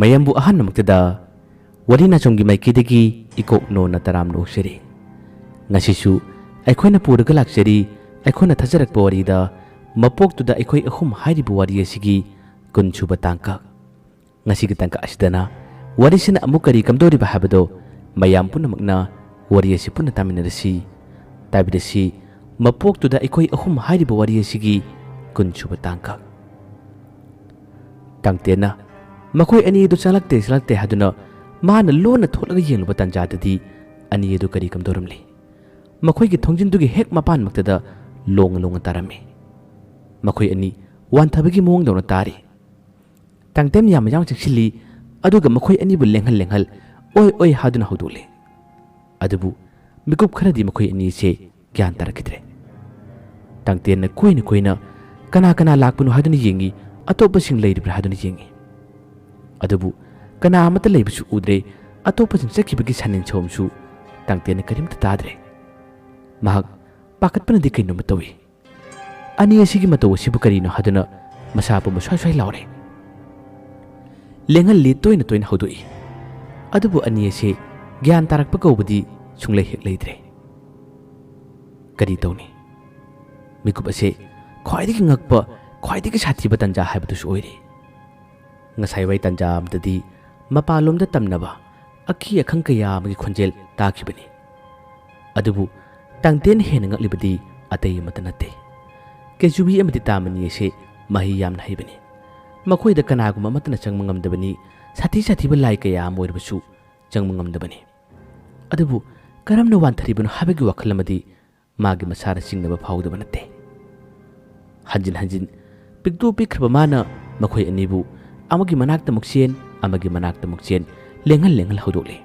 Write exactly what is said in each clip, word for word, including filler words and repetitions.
ꯃꯌꯥꯝꯕꯨ ꯑꯍꯥꯟꯕꯃꯛꯇꯗ ꯋꯥꯔꯤ ꯅꯥꯆꯣꯝꯒꯤ ꯃꯥꯏꯀꯩꯗꯒꯤ ꯏꯀꯣꯛ ꯅꯣꯟꯅ ꯇꯔꯥꯝꯅ ꯑꯣꯛꯆꯔꯤ꯫ ꯉꯁꯤꯁꯨ ꯑꯩꯈꯣꯏꯅ ꯄꯨꯔꯒ ꯂꯥꯛꯆꯔꯤ, ꯑꯩꯈꯣꯏꯅ ꯊꯥꯖꯔꯛꯄ ꯋꯥꯔꯤꯗ ꯃꯄꯣꯛꯇꯨꯗ ꯑꯩꯈꯣꯏ ꯑꯍꯨꯝ ꯍꯥꯏꯔꯤꯕ ꯋꯥꯔꯤ ꯑꯁꯤꯒꯤ ꯀꯨꯟꯁꯨꯕ ꯇꯥꯡꯀꯛ꯫ ꯉꯁꯤꯒꯤ ꯇꯥꯡꯀꯛ ꯑꯁꯤꯗꯅ ꯋꯥꯔꯤꯁꯤꯅ ꯑꯃꯨꯛ ꯀꯔꯤ ꯀꯝꯗꯧꯔꯤꯕ ꯍꯥꯏꯕꯗꯣ ꯃꯌꯥꯝ ꯄꯨꯝꯅꯃꯛꯅ ꯋꯥꯔꯤ ꯑꯁꯤ ꯄꯨꯟꯅ ꯇꯥꯃꯤꯟꯅꯔꯁꯤ꯫ ꯇꯥꯕꯤꯔꯁꯤ, ꯃꯄꯣꯛꯇꯨꯗ ꯑꯩꯈꯣꯏ ꯑꯍꯨꯝ ꯍꯥꯏꯔꯤꯕ ꯋꯥꯔꯤ ꯑꯁꯤꯒꯤ ꯀꯨꯟꯁꯨꯕ ꯇꯥꯡꯀꯛ꯫ ꯇꯥꯡꯇꯦꯟꯅ ꯃꯈꯣꯏ ꯑꯅꯤ ꯑꯗꯨ ꯆꯪꯂꯛꯇꯦ, ꯆꯪꯂꯛꯇꯦ ꯍꯥꯏꯗꯨꯅ ꯃꯥꯅ ꯂꯣꯟꯅ ꯊꯣꯛꯂꯒ ꯌꯦꯡꯂꯨꯕ ꯇꯥꯟꯖꯥꯗꯗꯤ ꯑꯅꯤ ꯑꯗꯨ ꯀꯔꯤ ꯀꯝꯗꯧꯔꯝꯂꯤ? ꯃꯈꯣꯏꯒꯤ ꯊꯣꯡꯖꯤꯟꯗꯨꯒꯤ ꯍꯦꯛ ꯃꯄꯥꯟꯃꯛꯇꯗ ꯂꯣꯡ ꯂꯣꯡꯅ ꯇꯥꯔꯝꯃꯤ꯫ ꯃꯈꯣꯏ ꯑꯅꯤ ꯋꯥꯟꯊꯕꯒꯤ ꯃꯑꯣꯡꯗꯧꯅ ꯇꯥꯔꯤ꯫ ꯇꯥꯡꯇꯦꯟ ꯌꯥꯝ ꯌꯥꯡ ꯆꯪꯁꯤꯜꯂꯤ, ꯑꯗꯨꯒ ꯃꯈꯣꯏ ꯑꯅꯤꯕꯨ ꯂꯦꯡꯍꯜ ꯂꯦꯡꯍꯜ "ꯑꯣꯏ, ꯑꯣꯏ" ꯍꯥꯏꯗꯨꯅ ꯍꯧꯗꯣꯛꯂꯤ꯫ ꯑꯗꯨꯕꯨ ꯃꯤꯀꯨꯞ ꯈꯔꯗꯤ ꯃꯈꯣꯏ ꯑꯅꯤꯁꯦ ꯒ꯭ꯌꯥꯟ ꯇꯥꯔꯛꯈꯤꯗ꯭ꯔꯦ꯫ ꯇꯥꯡꯇꯦꯟꯅ ꯀꯣꯏꯅ ꯀꯣꯏꯅ ꯀꯅꯥ ꯀꯅꯥ ꯂꯥꯛꯄꯅꯣ ꯍꯥꯏꯗꯨꯅ ꯌꯦꯡꯉꯤ, ꯑꯇꯣꯞꯄꯁꯤꯡ ꯂꯩꯔꯤꯕ꯭ꯔꯥ ꯍꯥꯏꯗꯨꯅ ꯌꯦꯡꯉꯤ꯫ ꯑꯗꯨꯕꯨ ꯀꯅꯥ ꯑꯃꯠꯇ ꯂꯩꯕꯁꯨ ꯎꯗ꯭ꯔꯦ, ꯑꯇꯣꯞꯄꯁꯤꯡ ꯆꯠꯈꯤꯕꯒꯤ ꯁꯥꯅꯤꯟ ꯁꯧꯝꯁꯨ ꯇꯥꯡꯇꯦꯟꯅ ꯀꯔꯤꯝꯇ ꯇꯥꯗ꯭ꯔꯦ꯫ ꯃꯍꯥꯛ ꯄꯥꯈꯠꯄꯅꯗꯤ ꯀꯩꯅꯣꯝꯃ ꯇꯧꯏ꯫ "ꯑꯅꯤ ꯑꯁꯤꯒꯤ ꯃꯇꯧ ꯑꯁꯤꯕꯨ ꯀꯔꯤꯅꯣ?" ꯍꯥꯏꯗꯨꯅ ꯃꯁꯥ ꯄꯨꯝꯕ ꯁ꯭ꯋꯥꯏ ꯁ꯭ꯋꯥꯏ ꯂꯥꯎꯔꯦ꯫ ꯂꯦꯡꯍꯜꯂꯤ ꯇꯣꯏꯅ ꯇꯣꯏꯅ ꯍꯧꯗꯣꯛꯏ꯫ ꯑꯗꯨꯕꯨ ꯑꯅꯤ ꯑꯁꯤ ꯒ꯭ꯌꯥꯟ ꯇꯥꯔꯛꯄ ꯀꯧꯕꯗꯤ ꯁꯨꯡꯂꯩ ꯍꯦꯛ ꯂꯩꯇ꯭ꯔꯦ꯫ ꯀꯔꯤ ꯇꯧꯅꯤ? ꯃꯤꯀꯨꯞ ꯑꯁꯤ ꯈ꯭ꯋꯥꯏꯗꯒꯤ ꯉꯛꯄ, ꯈ꯭ꯋꯥꯏꯗꯒꯤ ꯁꯥꯊꯤꯕ ꯇꯥꯟꯖꯥ ꯍꯥꯏꯕꯗꯨꯁꯨ ꯑꯣꯏꯔꯤ꯫ ꯉꯁꯥꯏ ꯋꯥꯏ ꯇꯥꯟꯖꯥ ꯑꯃꯗꯗꯤ ꯃꯄꯥꯟꯂꯣꯝꯗ ꯇꯝꯅꯕ ꯑꯀꯤ ꯑꯈꯪ ꯀꯌꯥ ꯑꯃꯒꯤ ꯈꯣꯟꯖꯦꯜ ꯇꯥꯈꯤꯕꯅꯤ꯫ ꯑꯗꯨꯕꯨ ꯇꯥꯡꯇꯦꯟ ꯍꯦꯟꯅ ꯉꯛꯂꯤꯕꯗꯤ ꯑꯇꯩ ꯑꯃꯠꯇ ꯅꯠꯇꯦ꯫ ꯀꯦꯖꯨꯕꯤ ꯑꯃꯗꯤ ꯇꯥꯃꯅꯤ ꯑꯁꯤ ꯃꯍꯩ ꯌꯥꯝꯅ ꯍꯩꯕꯅꯤ꯫ ꯃꯈꯣꯏꯗ ꯀꯅꯥꯒꯨꯝꯕ ꯑꯃꯠꯇꯅ ꯆꯪꯕ ꯉꯝꯗꯕꯅꯤ, ꯁꯥꯊꯤ ꯁꯥꯊꯤꯕ ꯂꯥꯏ ꯀꯌꯥ ꯑꯃ ꯑꯣꯏꯔꯕꯁꯨ ꯆꯪꯕ ꯉꯝꯗꯕꯅꯤ꯫ ꯑꯗꯨꯕꯨ ꯀꯔꯝꯅ ꯋꯥꯟꯊꯔꯤꯕꯅꯣ ꯍꯥꯏꯕꯒꯤ ꯋꯥꯈꯜ ꯑꯃꯗꯤ ꯃꯥꯒꯤ ꯃꯁꯥꯅ ꯆꯤꯡꯅꯕ ꯐꯥꯎꯗꯕ ꯅꯠꯇꯦ꯫ ꯍꯟꯖꯤꯟ ꯍꯟꯖꯤꯟ ꯄꯤꯛꯇꯨ ꯄꯤꯛꯈ꯭ꯔꯕ ꯃꯥꯅ ꯃꯈꯣꯏ ꯑꯅꯤꯕꯨ ꯑꯃꯒꯤ ꯃꯅꯥꯛꯇ ꯑꯃꯨꯛ ꯆꯦꯟ, ꯑꯃꯒꯤ ꯃꯅꯥꯛꯇ ꯑꯃꯨꯛ ꯆꯦꯟ, ꯂꯦꯡꯍꯜ ꯂꯦꯡꯍꯜ ꯍꯧꯗꯣꯛꯂꯦ꯫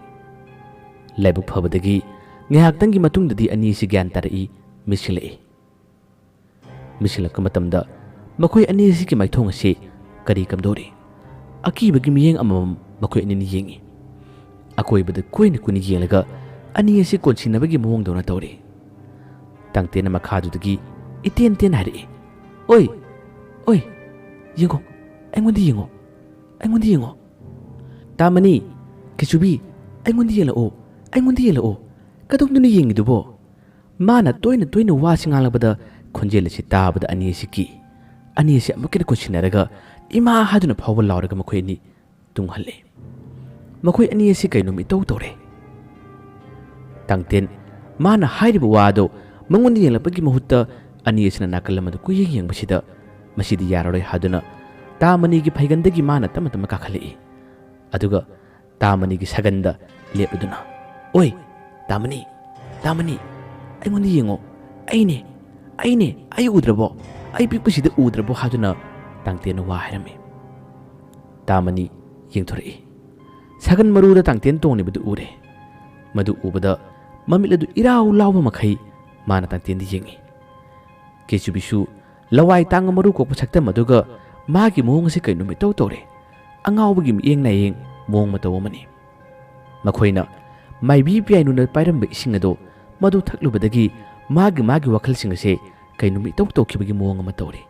ꯂꯥꯏꯕꯛ ꯐꯕꯗꯒꯤ ꯉꯥꯏꯍꯥꯛꯇꯪꯒꯤ ꯃꯇꯨꯡꯗꯗꯤ ꯑꯅꯤꯁꯤ ꯒ꯭ꯌꯥꯟ ꯇꯥꯔꯛꯏ, ꯃꯤꯁꯤꯡꯂꯛꯏ꯫ ꯃꯤꯁꯤꯡꯂꯛꯄ ꯃꯇꯝꯗ ꯃꯈꯣꯏ ꯑꯅꯤ ꯑꯁꯤꯒꯤ ꯃꯥꯏꯊꯣꯡ ꯑꯁꯤ ꯀꯔꯤ ꯀꯝꯗꯧꯔꯤ? ꯑꯀꯤꯕꯒꯤ ꯃꯤꯠꯌꯦꯡ ꯑꯃꯃꯝ ꯃꯈꯣꯏ ꯑꯅꯤꯅ ꯌꯦꯡꯏ꯫ ꯑꯀꯣꯏꯕꯗ ꯀꯣꯏꯅ ꯀꯣꯏꯅ ꯌꯦꯡꯂꯒ ꯑꯅꯤ ꯑꯁꯤ ꯀꯣꯟꯁꯤꯟꯅꯕꯒꯤ ꯃꯑꯣꯡꯗꯧꯅ ꯇꯧꯔꯤ꯫ ꯇꯥꯡꯇꯦꯟꯅ ꯃꯈꯥꯗꯨꯗꯒꯤ ꯏꯇꯦꯟ ꯇꯦꯟꯅ ꯍꯥꯏꯔꯛꯏ, "ꯑꯣꯏ, ꯑꯣꯏ, ꯌꯦꯡꯉꯣ, ꯑꯩꯉꯣꯟꯗ ꯌꯦꯡꯉꯣ, ꯑꯩꯉꯣꯟꯗ ꯌꯦꯡꯉꯣ"꯫ "ꯇꯥꯃꯅꯤ, ꯀꯤꯆꯨꯕꯤ, ꯑꯩꯉꯣꯟꯗ ꯌꯦꯡꯂꯛꯑꯣ, ꯑꯩꯉꯣꯟꯗ ꯌꯦꯡꯂꯛꯑꯣ꯫ ꯀꯗꯣꯝꯗꯅꯣ ꯌꯦꯡꯉꯤꯗꯨꯕꯣ?" ꯃꯥꯅ ꯇꯣꯏꯅ ꯇꯣꯏꯅ ꯋꯥꯁꯤ ꯉꯥꯡꯂꯛꯄꯗ ꯈꯣꯟꯖꯦꯜ ꯑꯁꯤ ꯇꯥꯕꯗ ꯑꯅꯤ ꯑꯁꯤ ꯀꯤ꯫ ꯑꯅꯤ ꯑꯁꯤ ꯑꯃꯨꯛꯀ ꯍꯦꯟꯅ ꯀꯣꯏꯁꯤꯟꯅꯔꯒ "ꯏꯃꯥ" ꯍꯥꯏꯗꯨꯅ ꯐꯥꯎꯕ ꯂꯥꯎꯔꯒ ꯃꯈꯣꯏ ꯑꯅꯤ ꯇꯨꯡꯍꯜꯂꯦ꯫ ꯃꯈꯣꯏ ꯑꯅꯤ ꯑꯁꯤ ꯀꯩꯅꯣꯝ ꯏꯇꯧ ꯇꯧꯔꯦ꯫ ꯇꯥꯡꯇꯦꯟ ꯃꯥꯅ ꯍꯥꯏꯔꯤꯕ ꯋꯥꯗꯣ ꯃꯉꯣꯟꯗ ꯌꯦꯡꯂꯛꯄꯒꯤ ꯃꯍꯨꯠꯇ ꯑꯅꯤ ꯑꯁꯤꯅ ꯅꯥꯀꯜ ꯑꯃꯗ ꯀꯣꯏꯌꯦꯡ ꯌꯦꯡꯕꯁꯤꯗ ꯃꯁꯤꯗꯤ ꯌꯥꯔꯔꯣꯏ ꯍꯥꯏꯗꯨꯅ ꯇꯥꯃꯅꯤꯒꯤ ꯐꯩꯒꯟꯗꯒꯤ ꯃꯥꯅ ꯇꯞꯅ ꯇꯞꯅ ꯀꯥꯈꯠꯂꯛꯏ꯫ ꯑꯗꯨꯒ ꯇꯥꯃꯅꯤꯒꯤ ꯁꯒꯟꯗ ꯂꯦꯞꯂꯗꯨꯅ, "ꯑꯣꯏ, ꯇꯥꯃꯅꯤ, ꯇꯥꯃꯅꯤ, ꯑꯩꯉꯣꯟꯗ ꯌꯦꯡꯉꯣ꯫ ꯑꯩꯅꯦ, ꯑꯩꯅꯦ, ꯑꯩ ꯎꯗ꯭ꯔꯕꯣ? ꯑꯩ ꯄꯤꯛꯄꯁꯤꯗ ꯎꯗ꯭ꯔꯕꯣ?" ꯍꯥꯏꯗꯨꯅ ꯇꯥꯡꯇꯦꯟꯅ ꯋꯥ ꯍꯥꯏꯔꯝꯃꯤ꯫ ꯇꯥꯃꯅꯤ ꯌꯦꯡꯊꯣꯔꯛꯏ꯫ ꯁꯒꯟ ꯃꯔꯨꯗ ꯇꯥꯡꯇꯦꯟ ꯇꯣꯡꯂꯤꯕꯗꯨ ꯎꯔꯦ꯫ ꯃꯗꯨ ꯎꯕꯗ ꯃꯃꯤꯠ ꯑꯗꯨ ꯏꯔꯥꯎ ꯂꯥꯎꯕ ꯃꯈꯩ ꯃꯥꯅ ꯇꯥꯡꯇꯦꯟꯗ ꯌꯦꯡꯉꯤ꯫ ꯀꯦꯆꯨꯕꯤꯁꯨ ꯂꯋꯥꯏ ꯇꯥꯡꯕ ꯃꯔꯨ ꯀꯣꯛꯄ ꯁꯛꯇꯝ ꯑꯗꯨꯒ ꯃꯥꯒꯤ ꯃꯑꯣꯡ ꯑꯁꯤ ꯀꯩꯅꯣꯝ ꯏꯇꯧ ꯇꯧꯔꯦ꯫ ꯑꯉꯥꯎꯕꯒꯤ ꯃꯤꯠꯌꯦꯡ ꯅꯥꯌꯦꯡ ꯃꯑꯣꯡ ꯃꯇꯧ ꯑꯃꯅꯤ꯫ ꯃꯈꯣꯏꯅ ꯃꯥꯏꯕꯤ ꯄꯤꯌꯥꯏꯅꯨꯅ ꯄꯥꯏꯔꯝꯕ ꯏꯁꯤꯡ ꯑꯗꯣ ꯃꯗꯨ ꯊꯛꯂꯨꯕꯗꯒꯤ ꯃꯥꯒꯤ ꯃꯥꯒꯤ ꯋꯥꯈꯜꯁꯤꯡ ꯑꯁꯦ ꯀꯩꯅꯣꯝ ꯏꯇꯧ ꯇꯧꯈꯤꯕꯒꯤ ꯃꯑꯣꯡ ꯑꯃ ꯇꯧꯔꯤ꯫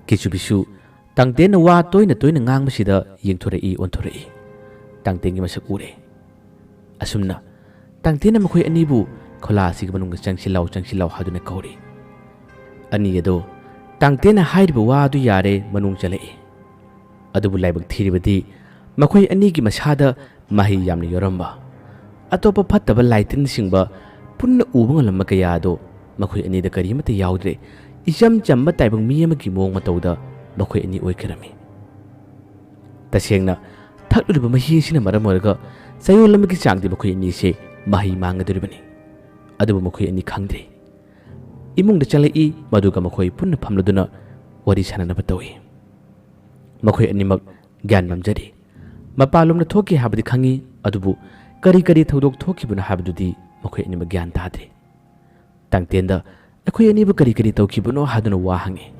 ꯀꯦꯆꯨꯕꯤꯁꯨ ꯇꯥꯡꯇꯦꯟꯅ ꯋꯥ ꯇꯣꯏꯅ ꯇꯣꯏꯅ ꯉꯥꯡꯕꯁꯤꯗ ꯌꯦꯡꯊꯣꯔꯛꯏ ꯑꯣꯟꯊꯣꯔꯛꯏ꯫ ꯇꯥꯡꯇꯦꯟꯒꯤ ꯃꯁꯛ ꯎꯔꯦ꯫ ꯑꯁꯨꯝꯅ ꯇꯥꯡꯇꯦꯟꯅ ꯃꯈꯣꯏ ꯑꯅꯤꯕꯨ ꯈꯣꯂꯥ ꯑꯁꯤꯒꯤ ꯃꯅꯨꯡꯗ "ꯆꯪꯁꯤꯜꯂꯥꯎ, ꯆꯪꯁꯤꯜꯂꯥꯎ" ꯍꯥꯏꯗꯨꯅ ꯀꯧꯔꯤ꯫ ꯑꯅꯤ ꯑꯗꯣ ꯇꯥꯡꯇꯦꯟꯅ ꯍꯥꯏꯔꯤꯕ ꯋꯥ ꯑꯗꯨ ꯌꯥꯔꯦ ꯃꯅꯨꯡ ꯆꯪꯂꯛꯏ꯫ ꯑꯗꯨꯕꯨ ꯂꯥꯏꯕꯛ ꯊꯤꯔꯤꯕꯗꯤ ꯃꯈꯣꯏ ꯑꯅꯤꯒꯤ ꯃꯁꯥꯗ ꯃꯍꯩ ꯌꯥꯝꯅ ꯌꯥꯎꯔꯝꯕ, ꯑꯇꯣꯞꯄ ꯐꯠꯇꯕ ꯂꯥꯏꯇꯤꯟꯁꯤꯡꯕ ꯄꯨꯟꯅ ꯎꯕ ꯉꯝꯂꯝꯕ ꯀꯌꯥ ꯑꯗꯣ ꯃꯈꯣꯏ ꯑꯅꯤꯗ ꯀꯔꯤꯃꯠꯇ ꯌꯥꯎꯗ꯭ꯔꯦ꯫ ꯏꯆꯝ ꯆꯝꯕ ꯇꯥꯏꯕꯪ ꯃꯤ ꯑꯃꯒꯤ ꯃꯑꯣꯡ ꯃꯇꯧꯗ ꯃꯈꯣꯏ ꯑꯅꯤ ꯑꯣꯏꯈꯤꯔꯝꯃꯤ꯫ ꯇꯁꯦꯡꯅ ꯊꯛꯂꯨꯔꯤꯕ ꯃꯍꯤ ꯑꯁꯤꯅ ꯃꯔꯝ ꯑꯣꯏꯔꯒ ꯆꯌꯣꯜ ꯑꯃꯒꯤ ꯆꯥꯡꯗꯤ ꯃꯈꯣꯏ ꯑꯅꯤꯁꯦ ꯃꯍꯩ ꯃꯥꯡꯒꯗꯧꯔꯤꯕꯅꯤ꯫ ꯑꯗꯨꯕꯨ ꯃꯈꯣꯏ ꯑꯅꯤ ꯈꯪꯗ꯭ꯔꯤ꯫ ꯏꯃꯨꯡꯗ ꯆꯪꯂꯛꯏ, ꯃꯗꯨꯒ ꯃꯈꯣꯏ ꯄꯨꯟꯅ ꯐꯝꯂꯗꯨꯅ ꯋꯥꯔꯤ ꯁꯥꯟꯅꯅꯕ ꯇꯧꯏ꯫ ꯃꯈꯣꯏ ꯑꯅꯤꯃꯛ ꯒ꯭ꯌꯥꯟ ꯃꯝꯖꯔꯤ꯫ ꯃꯄꯥꯟꯂꯣꯝꯗ ꯊꯣꯛꯈꯤ ꯍꯥꯏꯕꯗꯤ ꯈꯪꯏ, ꯑꯗꯨꯕꯨ ꯀꯔꯤ ꯀꯔꯤ ꯊꯧꯗꯣꯛ ꯊꯣꯛꯈꯤꯕꯅꯣ ꯍꯥꯏꯕꯗꯨꯗꯤ ꯃꯈꯣꯏ ꯑꯅꯤꯃꯛ ꯒ꯭ꯌꯥꯟ ꯇꯥꯗ꯭ꯔꯤ꯫ ꯇꯥꯡꯇꯦꯟꯗ "ꯑꯩꯈꯣꯏ ꯑꯅꯤꯕꯨ ꯀꯔꯤ ꯀꯔꯤ ꯇꯧꯈꯤꯕꯅꯣ?" ꯍꯥꯏꯗꯨꯅ ꯋꯥ ꯍꯪꯉꯤ꯫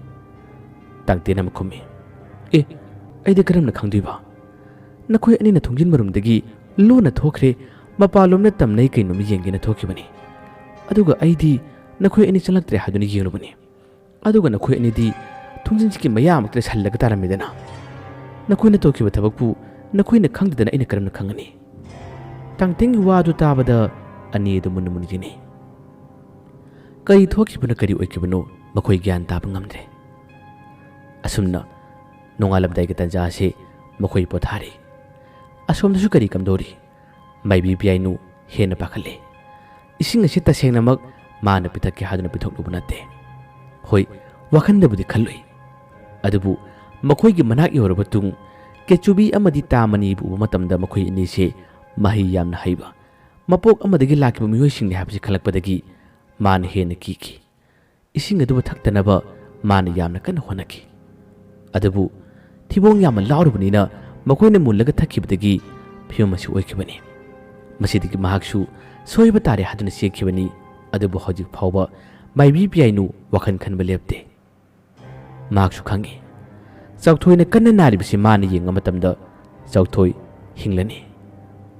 ꯇꯥꯡꯇꯦꯟ ꯑꯃ ꯈꯨꯝꯃꯤ, "ꯑꯦ, ꯑꯩꯗꯤ ꯀꯔꯝꯅ ꯈꯪꯗꯣꯏꯕ? ꯅꯈꯣꯏ ꯑꯅꯤꯅ ꯊꯣꯡꯖꯤꯟ ꯃꯔꯨꯝꯗꯒꯤ ꯂꯣꯟꯅ ꯊꯣꯛꯈ꯭ꯔꯦ, ꯃꯄꯥꯟꯂꯣꯝꯗ ꯇꯝꯅꯩ ꯀꯩꯅꯣꯝꯃ ꯌꯦꯡꯒꯦꯅ ꯊꯣꯛꯈꯤꯕꯅꯤ꯫ ꯑꯗꯨꯒ ꯑꯩꯗꯤ ꯅꯈꯣꯏ ꯑꯅꯤ ꯆꯪꯂꯛꯇ꯭ꯔꯦ ꯍꯥꯏꯗꯨꯅ ꯌꯦꯡꯂꯨꯕꯅꯤ꯫ ꯑꯗꯨꯒ ꯅꯈꯣꯏ ꯑꯅꯤꯗꯤ ꯊꯣꯡꯖꯤꯟꯁꯤꯒꯤ ꯃꯌꯥ ꯑꯃꯛꯇ ꯁꯜꯂꯒ ꯇꯥꯔꯝꯃꯤꯗꯅ꯫" "ꯅꯈꯣꯏꯅ ꯇꯧꯈꯤꯕ ꯊꯕꯛꯄꯨ ꯅꯈꯣꯏꯅ ꯈꯪꯗꯗꯅ ꯑꯩꯅ ꯀꯔꯝꯅ ꯈꯪꯒꯅꯤ?" ꯇꯥꯡꯇꯦꯟꯒꯤ ꯋꯥꯗꯨ ꯇꯥꯕꯗ ꯑꯅꯤ ꯑꯗꯨ ꯃꯨꯟꯅ ꯃꯨꯟꯅ ꯌꯦꯡꯅꯩ꯫ ꯀꯔꯤ ꯊꯣꯛꯈꯤꯕꯅꯣ, ꯀꯔꯤ ꯑꯣꯏꯈꯤꯕꯅꯣ, ꯃꯈꯣꯏ ꯒ꯭ꯌꯥꯟ ꯇꯥꯕ ꯉꯝꯗ꯭ꯔꯦ꯫ ꯑꯁꯨꯝꯅ ꯅꯣꯡꯉꯥꯜꯂꯝꯗꯥꯏꯒꯤ ꯇꯟꯖꯥ ꯑꯁꯤ ꯃꯈꯣꯏ ꯄꯣꯊꯥꯔꯤ꯫ ꯑꯁꯣꯝꯗꯁꯨ ꯀꯔꯤ ꯀꯝꯗꯧꯔꯤ? ꯃꯥꯏꯕꯤ ꯄꯤꯌꯥꯏꯅꯨ ꯍꯦꯟꯅ ꯄꯥꯈꯠꯂꯦ꯫ ꯏꯁꯤꯡ ꯑꯁꯤ ꯇꯁꯦꯡꯅꯃꯛ ꯃꯥꯅ ꯄꯤꯊꯛꯀꯦ ꯍꯥꯏꯗꯨꯅ ꯄꯤꯊꯣꯛꯂꯨꯕ ꯅꯠꯇꯦ꯫ ꯍꯣꯏ, ꯋꯥꯈꯟꯗꯕꯨꯗꯤ ꯈꯜꯂꯨꯏ꯫ ꯑꯗꯨꯕꯨ ꯃꯈꯣꯏꯒꯤ ꯃꯅꯥꯛ ꯌꯧꯔꯕ ꯇꯨꯡ ꯀꯦꯆꯨꯕꯤ ꯑꯃꯗꯤ ꯇꯥꯃꯅꯤꯕꯨ ꯎꯕ ꯃꯇꯝꯗ ꯃꯈꯣꯏ ꯑꯅꯤꯁꯦ ꯃꯍꯩ ꯌꯥꯝꯅ ꯍꯩꯕ, ꯃꯄꯣꯛ ꯑꯃꯗꯒꯤ ꯂꯥꯛꯈꯤꯕ ꯃꯤꯑꯣꯏꯁꯤꯡꯅꯤ ꯍꯥꯏꯕꯁꯤ ꯈꯪꯂꯛꯄꯗꯒꯤ ꯃꯥꯅ ꯍꯦꯟꯅ ꯀꯤꯈꯤ꯫ ꯏꯁꯤꯡ ꯑꯗꯨꯕꯨ ꯊꯛꯇꯅꯕ ꯃꯥꯅ ꯌꯥꯝꯅ ꯀꯟꯅ ꯍꯣꯠꯅꯈꯤ꯫ ꯑꯗꯨꯕꯨ ꯊꯤꯕꯣꯡ ꯌꯥꯝꯅ ꯂꯥꯎꯔꯨꯕꯅꯤꯅ ꯃꯈꯣꯏꯅ ꯃꯨꯜꯂꯒ ꯊꯛꯈꯤꯕꯗꯒꯤ ꯐꯤꯕꯝ ꯑꯁꯤ ꯑꯣꯏꯈꯤꯕꯅꯤ꯫ ꯃꯁꯤꯗꯒꯤ ꯃꯍꯥꯛꯁꯨ ꯁꯣꯏꯕ ꯇꯥꯔꯦ ꯍꯥꯏꯗꯨꯅ ꯆꯦꯟꯈꯤꯕꯅꯤ꯫ ꯑꯗꯨꯕꯨ ꯍꯧꯖꯤꯛ ꯐꯥꯎꯕ ꯃꯥꯏꯕꯤ ꯄꯤꯌꯥꯏꯅꯨ ꯋꯥꯈꯜ ꯈꯟꯕ ꯂꯦꯞꯇꯦ꯫ ꯃꯍꯥꯛꯁꯨ ꯈꯪꯏ, ꯆꯥꯎꯊꯣꯏꯅ ꯀꯟꯅ ꯅꯥꯔꯤꯕꯁꯤ ꯃꯥꯅ ꯌꯦꯡꯕ ꯃꯇꯝꯗ ꯆꯥꯎꯊꯣꯏ ꯍꯤꯡꯂꯅꯤ꯫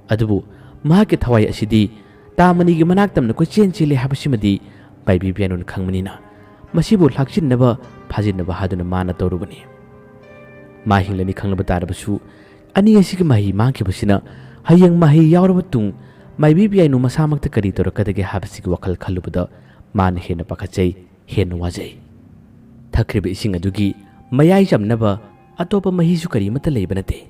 ꯑꯗꯨꯕꯨ ꯃꯍꯥꯛꯀꯤ ꯊꯋꯥꯏ ꯑꯁꯤꯗꯤ ꯇꯥꯃꯅꯤꯒꯤ ꯃꯅꯥꯛ ꯇꯝꯅ ꯀꯣꯏꯆꯦꯟ ꯆꯦꯜꯂꯤ ꯍꯥꯏꯕꯁꯤꯃꯗꯤ ꯃꯥꯏꯕꯤ ꯄꯤꯌꯥꯅꯨꯅ ꯈꯪꯕꯅꯤꯅ ꯃꯁꯤꯕꯨ ꯂꯥꯛꯆꯤꯟꯅꯕ ꯐꯥꯖꯤꯟꯅꯕ ꯍꯥꯏꯗꯨꯅ ꯃꯥꯅ ꯇꯧꯔꯨꯕꯅꯤ꯫ ꯃꯥ ꯍꯤꯡꯂꯅꯤ ꯈꯪꯂꯕ ꯇꯥꯔꯕꯁꯨ ꯑꯅꯤ ꯑꯁꯤꯒꯤ ꯃꯍꯩ ꯃꯥꯡꯈꯤꯕꯁꯤꯅ ꯍꯌꯦꯡ ꯃꯍꯩ ꯌꯥꯎꯔꯕ ꯇꯨꯡ ꯃꯥꯏꯕꯤ ꯄꯤꯌꯥꯏꯅꯨ ꯃꯁꯥꯃꯛꯇ ꯀꯔꯤ ꯇꯧꯔꯛꯀꯗꯒꯦ ꯍꯥꯏꯕꯁꯤꯒꯤ ꯋꯥꯈꯜ ꯈꯜꯂꯨꯕꯗ ꯃꯥꯅ ꯍꯦꯟꯅ ꯄꯥꯈꯠꯆꯩ, ꯍꯦꯟꯅ ꯋꯥꯖꯩ꯫ ꯊꯛꯈ꯭ꯔꯤꯕ ꯏꯁꯤꯡ ꯑꯗꯨꯒꯤ ꯃꯌꯥꯏ ꯆꯝꯅꯕ ꯑꯇꯣꯞꯄ ꯃꯍꯤꯁꯨ ꯀꯔꯤꯃꯠꯇ ꯂꯩꯕ ꯅꯠꯇꯦ꯫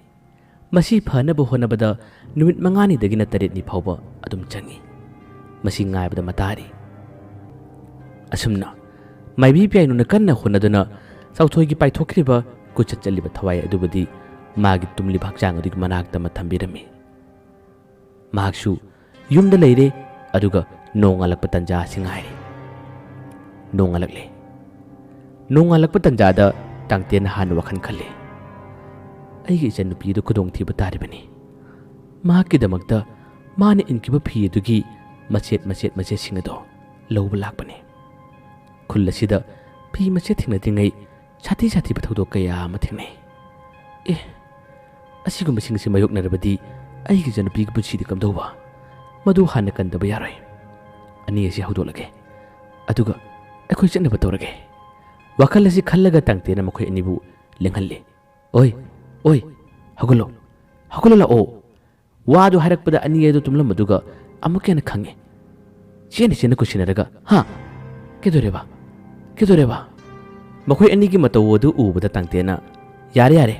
ꯃꯁꯤ ꯐꯅꯕ ꯍꯣꯠꯅꯕꯗ ꯅꯨꯃꯤꯠ ꯃꯉꯥꯅꯤꯗꯒꯤꯅ ꯇꯔꯦꯠꯅꯤ ꯐꯥꯎꯕ ꯑꯗꯨꯝ ꯆꯪꯏ꯫ ꯃꯁꯤ ꯉꯥꯏꯕꯗ ꯃꯇꯥꯔꯤ꯫ ꯑꯁꯨꯝꯅ ꯃꯥꯏꯕꯤ ꯄꯤꯌꯥꯏꯅꯨꯅ ꯀꯟꯅ ꯍꯣꯠꯅꯗꯨꯅ ꯆꯥꯎꯊꯣꯏꯒꯤ ꯄꯥꯏꯊꯣꯛꯈ꯭ꯔꯤꯕ ꯀꯨꯆꯠ ꯆꯠꯂꯤꯕ ꯊꯋꯥꯏ ꯑꯗꯨꯕꯨꯗꯤ ꯃꯥꯒꯤ ꯇꯨꯝꯂꯤꯕ ꯍꯛꯆꯥꯡ ꯑꯗꯨꯒꯤ ꯃꯅꯥꯛꯇ ꯑꯃ ꯊꯝꯕꯤꯔꯝꯃꯤ꯫ ꯃꯍꯥꯛꯁꯨ ꯌꯨꯝꯗ ꯂꯩꯔꯦ, ꯑꯗꯨꯒ ꯅꯣꯡꯉꯥꯜꯂꯛꯄ ꯇꯟꯖꯥ ꯑꯁꯤ ꯉꯥꯏꯔꯦ꯫ ꯅꯣꯡꯉꯥꯜꯂꯛꯂꯦ꯫ ꯅꯣꯡꯉꯥꯜꯂꯛꯄ ꯇꯟꯖꯥꯗ ꯇꯥꯡꯇꯦꯟꯅ ꯍꯥꯟꯅ ꯋꯥꯈꯜ ꯈꯜꯂꯦ꯫ "ꯑꯩꯒꯤ ꯏꯆꯟꯅꯨꯄꯤ ꯑꯗꯨ ꯈꯨꯗꯣꯡꯊꯤꯕ ꯇꯥꯔꯤꯕꯅꯤ꯫ ꯃꯍꯥꯛꯀꯤꯗꯃꯛꯇ ꯃꯥꯅ ꯏꯟꯈꯤꯕ ꯐꯤ ꯑꯗꯨꯒꯤ ꯃꯆꯦꯠ ꯃꯆꯦꯠ ꯃꯆꯦꯠꯁꯤꯡ ꯑꯗꯣ ꯂꯧꯕ ꯂꯥꯛꯄꯅꯤ꯫ ꯈꯨꯜ ꯑꯁꯤꯗ ꯐꯤ ꯃꯆꯦꯠ ꯊꯦꯡꯅꯗ꯭ꯔꯤꯉꯩ ꯁꯥꯊꯤ ꯁꯥꯊꯤꯕ ꯊꯧꯗꯣꯛ ꯀꯌꯥ ꯑꯃ ꯊꯦꯡꯅꯩ꯫ ꯑꯦ, ꯑꯁꯤꯒꯨꯝꯕꯁꯤꯡ ꯑꯁꯤ ꯃꯥꯌꯣꯛꯅꯔꯕꯗꯤ ꯑꯩꯒꯤ ꯏꯆꯟꯅꯨꯄꯤꯒꯤ ꯄꯨꯟꯁꯤꯗꯤ ꯀꯝꯗꯧꯕ? ꯃꯗꯨ ꯍꯥꯟꯅ ꯀꯟꯗꯕ ꯌꯥꯔꯣꯏ꯫ ꯑꯅꯤ ꯑꯁꯤ ꯍꯧꯗꯣꯛꯂꯒꯦ, ꯑꯗꯨꯒ ꯑꯩꯈꯣꯏ ꯆꯠꯅꯕ ꯇꯧꯔꯒꯦ꯫" ꯋꯥꯈꯜ ꯑꯁꯤ ꯈꯜꯂꯒ ꯇꯥꯡꯇꯦꯟꯅ ꯃꯈꯣꯏ ꯑꯅꯤꯕꯨ ꯂꯦꯡꯍꯜꯂꯤ꯫ "ꯑꯣꯏ, "ꯑꯣꯏ, ꯍꯧꯒꯠꯂꯣ, ꯍꯧꯒꯠꯂꯣ ꯂꯥꯛꯑꯣ!" ꯋꯥꯗꯨ ꯍꯥꯏꯔꯛꯄꯗ ꯑꯅꯤ ꯑꯗꯨ ꯇꯨꯝꯂꯝꯕꯗꯨꯒ ꯑꯃꯨꯛꯀ ꯍꯦꯟꯅ ꯈꯪꯉꯦ꯫ ꯆꯦꯟꯅ ꯆꯦꯟꯅ ꯀꯣꯏꯁꯤꯟꯅꯔꯒ, "ꯍꯥ? ꯀꯩꯗꯧꯔꯦꯕ? ꯀꯩꯗꯧꯔꯦꯕ?" ꯃꯈꯣꯏ ꯑꯅꯤꯒꯤ ꯃꯇꯧ ꯑꯗꯨ ꯎꯕꯗ ꯇꯥꯡꯇꯦꯟꯅ, "ꯌꯥꯔꯦ, ꯌꯥꯔꯦ,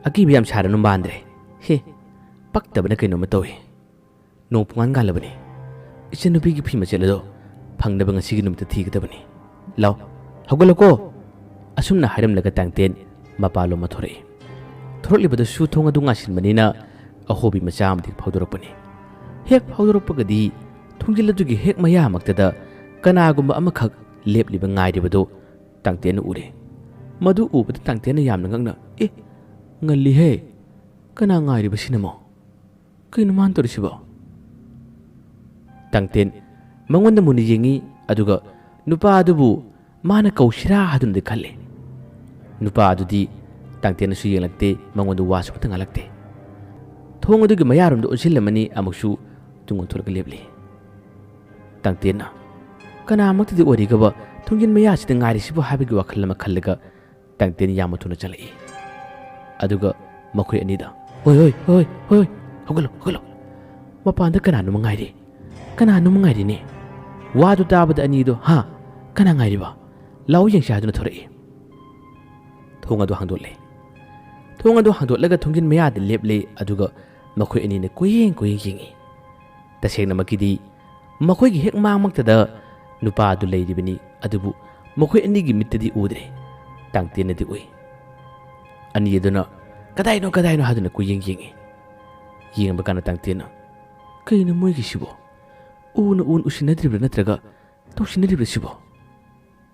ꯑꯀꯤꯕ ꯌꯥꯝ ꯁꯥꯔꯅꯨ ꯃꯥꯟꯗ꯭ꯔꯦ꯫ ꯍꯦ, ꯄꯛꯇꯕꯅ ꯀꯩꯅꯣꯝꯃ ꯇꯧꯏ꯫ ꯅꯣꯡ ꯄꯨꯡꯉꯥꯟ ꯉꯥꯜꯂꯕꯅꯤ꯫ ꯏꯆꯟꯅꯨꯄꯤꯒꯤ ꯐꯤ ꯃꯆꯦꯠ ꯑꯗꯣ ꯐꯪꯅꯕ ꯉꯁꯤꯒꯤ ꯅꯨꯃꯤꯠꯇ ꯊꯤꯒꯗꯕꯅꯤ꯫ ꯂꯥꯎ, ꯍꯧꯒꯠꯂꯣꯀꯣ!" ꯑꯁꯨꯝꯅ ꯍꯥꯏꯔꯝꯂꯒ ꯇꯥꯡꯇꯦꯟ ꯃꯄꯥꯟꯂꯣꯝ ꯊꯣꯔꯛꯏ꯫ ꯊꯣꯔꯛꯂꯤꯕꯗꯁꯨ ꯊꯣꯡ ꯑꯗꯨ ꯉꯥꯁꯤꯟꯕꯅꯤꯅ ꯑꯍꯣꯕꯤ ꯃꯆꯥ ꯑꯃꯗꯤ ꯐꯥꯎꯗꯣꯔꯛꯄꯅꯤ꯫ ꯍꯦꯛ ꯐꯥꯎꯗꯣꯔꯛꯄꯒꯗꯤ ꯊꯣꯡꯖꯤꯜ ꯑꯗꯨꯒꯤ ꯍꯦꯛ ꯃꯌꯥꯃꯛꯇꯗ ꯀꯅꯥꯒꯨꯝꯕ ꯑꯃꯈꯛ ꯂꯦꯞꯂꯤꯕ ꯉꯥꯏꯔꯤꯕꯗꯨ ꯇꯥꯡꯇꯦꯟꯅ ꯎꯔꯦ꯫ ꯃꯗꯨ ꯎꯕꯗ ꯇꯥꯡꯇꯦꯟꯅ ꯌꯥꯝꯅ ꯉꯛꯅ, "ꯑꯦ, ꯉꯜꯂꯤꯍꯦ! ꯀꯅꯥ ꯉꯥꯏꯔꯤꯕꯁꯤꯅꯃꯣ? ꯀꯩꯅꯣ ꯃꯥꯅ ꯇꯧꯔꯤꯁꯤꯕꯣ?" ꯇꯥꯡꯇꯦꯟ ꯃꯉꯣꯟꯗ ꯃꯨꯟꯅ ꯌꯦꯡꯉꯤ, ꯑꯗꯨꯒ ꯅꯨꯄꯥ ꯑꯗꯨꯕꯨ ꯃꯥꯅ ꯀꯧꯁꯤꯔꯥ ꯍꯥꯏꯗꯨꯅꯗꯤ ꯈꯜꯂꯤ꯫ ꯅꯨꯄꯥ ꯑꯗꯨꯗꯤ ꯇꯥꯡꯇꯦꯟꯅꯁꯨ ꯌꯦꯡꯂꯛꯇꯦ, ꯃꯉꯣꯟꯗ ꯋꯥꯁꯨ ꯑꯃꯠꯇ ꯉꯥꯡꯂꯛꯇꯦ꯫ ꯊꯣꯡ ꯑꯗꯨꯒꯤ ꯃꯌꯥꯔꯣꯝꯗ ꯑꯣꯟꯁꯤꯜꯂꯝꯃꯅꯤ, ꯑꯃꯨꯛꯁꯨ ꯇꯨꯡ ꯑꯣꯟꯊꯣꯔꯛꯂꯒ ꯂꯦꯞꯂꯤ꯫ ꯇꯥꯡꯇꯦꯟꯅ, "ꯀꯅꯥꯃꯛꯇꯗꯤ ꯑꯣꯏꯔꯤꯒꯕ ꯊꯣꯡꯖꯤꯟ ꯃꯌꯥꯁꯤꯗ ꯉꯥꯏꯔꯤꯁꯤꯕꯨ?" ꯍꯥꯏꯕꯒꯤ ꯋꯥꯈꯜ ꯑꯃ ꯈꯜꯂꯒ ꯇꯥꯡꯇꯦꯟ ꯌꯥꯝꯅ ꯊꯨꯅ ꯆꯠꯂꯛꯏ꯫ ꯑꯗꯨꯒ ꯃꯈꯣꯏ ꯑꯅꯤꯗ, "ꯍꯣꯏ, ꯍꯣꯏ, ꯍꯣꯏ, ꯍꯣꯏ, ꯍꯣꯏ, ꯍꯧꯒꯠꯂꯣ, ꯍꯧꯒꯠꯂꯣ! ꯃꯄꯥꯟꯗ ꯀꯅꯥꯅꯣꯝꯃ ꯉꯥꯏꯔꯤ꯫ ꯀꯅꯥꯅꯣꯝꯃ ꯉꯥꯏꯔꯤꯅꯦ!" ꯋꯥꯗꯨ ꯇꯥꯕꯗ ꯑꯅꯤꯗꯣ, "ꯍꯥ? ꯀꯅꯥ ꯉꯥꯏꯔꯤꯕ? ꯂꯥꯛꯑꯣ ꯌꯦꯡꯁꯤ" ꯍꯥꯏꯗꯨꯅ ꯊꯣꯔꯛꯏ꯫ ꯊꯣꯡ ꯑꯗꯨ ꯍꯥꯡꯗꯣꯛꯂꯦ꯫ ꯊꯣꯡ ꯑꯗꯨ ꯍꯥꯡꯗꯣꯛꯂꯒ ꯊꯣꯡꯖꯤꯟ ꯃꯌꯥꯗ ꯂꯦꯞꯂꯦ, ꯑꯗꯨꯒ ꯃꯈꯣꯏ ꯑꯅꯤꯅ ꯀꯣꯏꯌꯦꯡ ꯀꯣꯏꯌꯦꯡ ꯌꯦꯡꯉꯤ꯫ ꯇꯁꯦꯡꯅꯃꯛꯀꯤꯗꯤ ꯃꯈꯣꯏꯒꯤ ꯍꯦꯛ ꯃꯥꯡꯃꯛꯇꯗ ꯅꯨꯄꯥ ꯑꯗꯨ ꯂꯩꯔꯤꯕꯅꯤ, ꯑꯗꯨꯕꯨ ꯃꯈꯣꯏ ꯑꯅꯤꯒꯤ ꯃꯤꯠꯇꯗꯤ ꯎꯗ꯭ꯔꯦ꯫ ꯇꯥꯡꯇꯦꯟꯅꯗꯤ ꯎꯏ꯫ ꯑꯅꯤ ꯑꯗꯨꯅ, "ꯀꯗꯥꯏꯅꯣ, ꯀꯗꯥꯏꯅꯣ?" ꯍꯥꯏꯗꯨꯅ ꯀꯣꯏꯌꯦꯡ ꯌꯦꯡꯉꯤ꯫ ꯌꯦꯡꯕ ꯀꯥꯟꯗ ꯇꯥꯡꯇꯦꯟꯅ, "ꯀꯩꯅꯣ ꯃꯣꯏꯒꯤꯁꯤꯕꯣ? ꯎꯅ ꯎ ꯎꯁꯤꯟꯅꯗ꯭ꯔꯤꯕ꯭ꯔꯥ ꯅꯠꯇ꯭ꯔꯒ ꯇꯧꯁꯤꯟꯅꯔꯤꯕ꯭ꯔꯥ ꯁꯤꯕꯣ?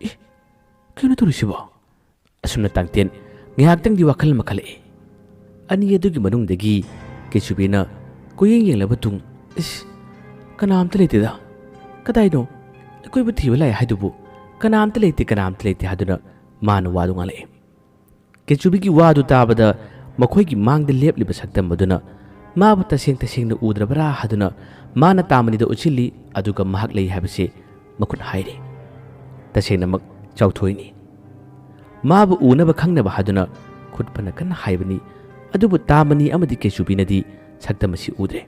ꯑꯦ, ꯀꯩꯅꯣ ꯇꯧꯔꯤꯁꯤꯕꯣ?" ꯑꯁꯨꯝꯅ ꯇꯥꯡꯇꯦꯟ ꯉꯥꯏꯍꯥꯛꯇꯪꯗꯤ ꯋꯥꯈꯜ ꯑꯃ ꯈꯜꯂꯛꯏ꯫ ꯑꯅꯤ ꯑꯗꯨꯒꯤ ꯃꯅꯨꯡꯗꯒꯤ ꯀꯦꯆꯨꯕꯤꯅ ꯀꯣꯏꯌꯦꯡ ꯌꯦꯡꯂꯕ ꯇꯨꯡ, "ꯏꯁ, ꯀꯅꯥꯝꯇ ꯂꯩꯇꯦꯗ꯫ ꯀꯗꯥꯏꯅꯣ? ꯑꯩꯈꯣꯏꯕꯨ ꯊꯤꯕ ꯂꯥꯛꯑꯦ ꯍꯥꯏꯗꯨꯕꯨ ꯀꯅꯥꯝꯇ ꯂꯩꯇꯦ, ꯀꯅꯥꯝꯇ ꯂꯩꯇꯦ" ꯍꯥꯏꯗꯨꯅ ꯃꯥꯅ ꯋꯥꯗꯨ ꯉꯥꯡꯂꯛꯏ꯫ ꯀꯦꯆꯨꯕꯤꯒꯤ ꯋꯥꯗꯨ ꯇꯥꯕꯗ ꯃꯈꯣꯏꯒꯤ ꯃꯥꯡꯗ ꯂꯦꯞꯂꯤꯕ ꯁꯛꯇꯝ ꯑꯗꯨꯅ ꯃꯥꯕꯨ ꯇꯁꯦꯡ ꯇꯁꯦꯡꯅ ꯎꯗ꯭ꯔꯕ꯭ꯔꯥ ꯍꯥꯏꯗꯨꯅ ꯃꯥꯅ ꯇꯥꯃꯅꯤꯗ ꯎꯠꯁꯤꯜꯂꯤ, ꯑꯗꯨꯒ ꯃꯍꯥꯛ ꯂꯩ ꯍꯥꯏꯕꯁꯤ ꯃꯈꯨꯠ ꯍꯥꯏꯔꯤ꯫ ꯇꯁꯦꯡꯅꯃꯛ ꯆꯥꯎꯊꯣꯏꯅꯤ꯫ ꯃꯥꯕꯨ ꯎꯅꯕ ꯈꯪꯅꯕ ꯍꯥꯏꯗꯨꯅ ꯈꯨꯠ ꯐꯅ ꯀꯟꯅ ꯍꯥꯏꯕꯅꯤ, ꯑꯗꯨꯕꯨ ꯇꯥꯃꯅꯤ ꯑꯃꯗꯤ ꯀꯦꯆꯨꯕꯤꯅꯗꯤ ꯁꯛꯇꯝ ꯑꯁꯤ ꯎꯗ꯭ꯔꯦ꯫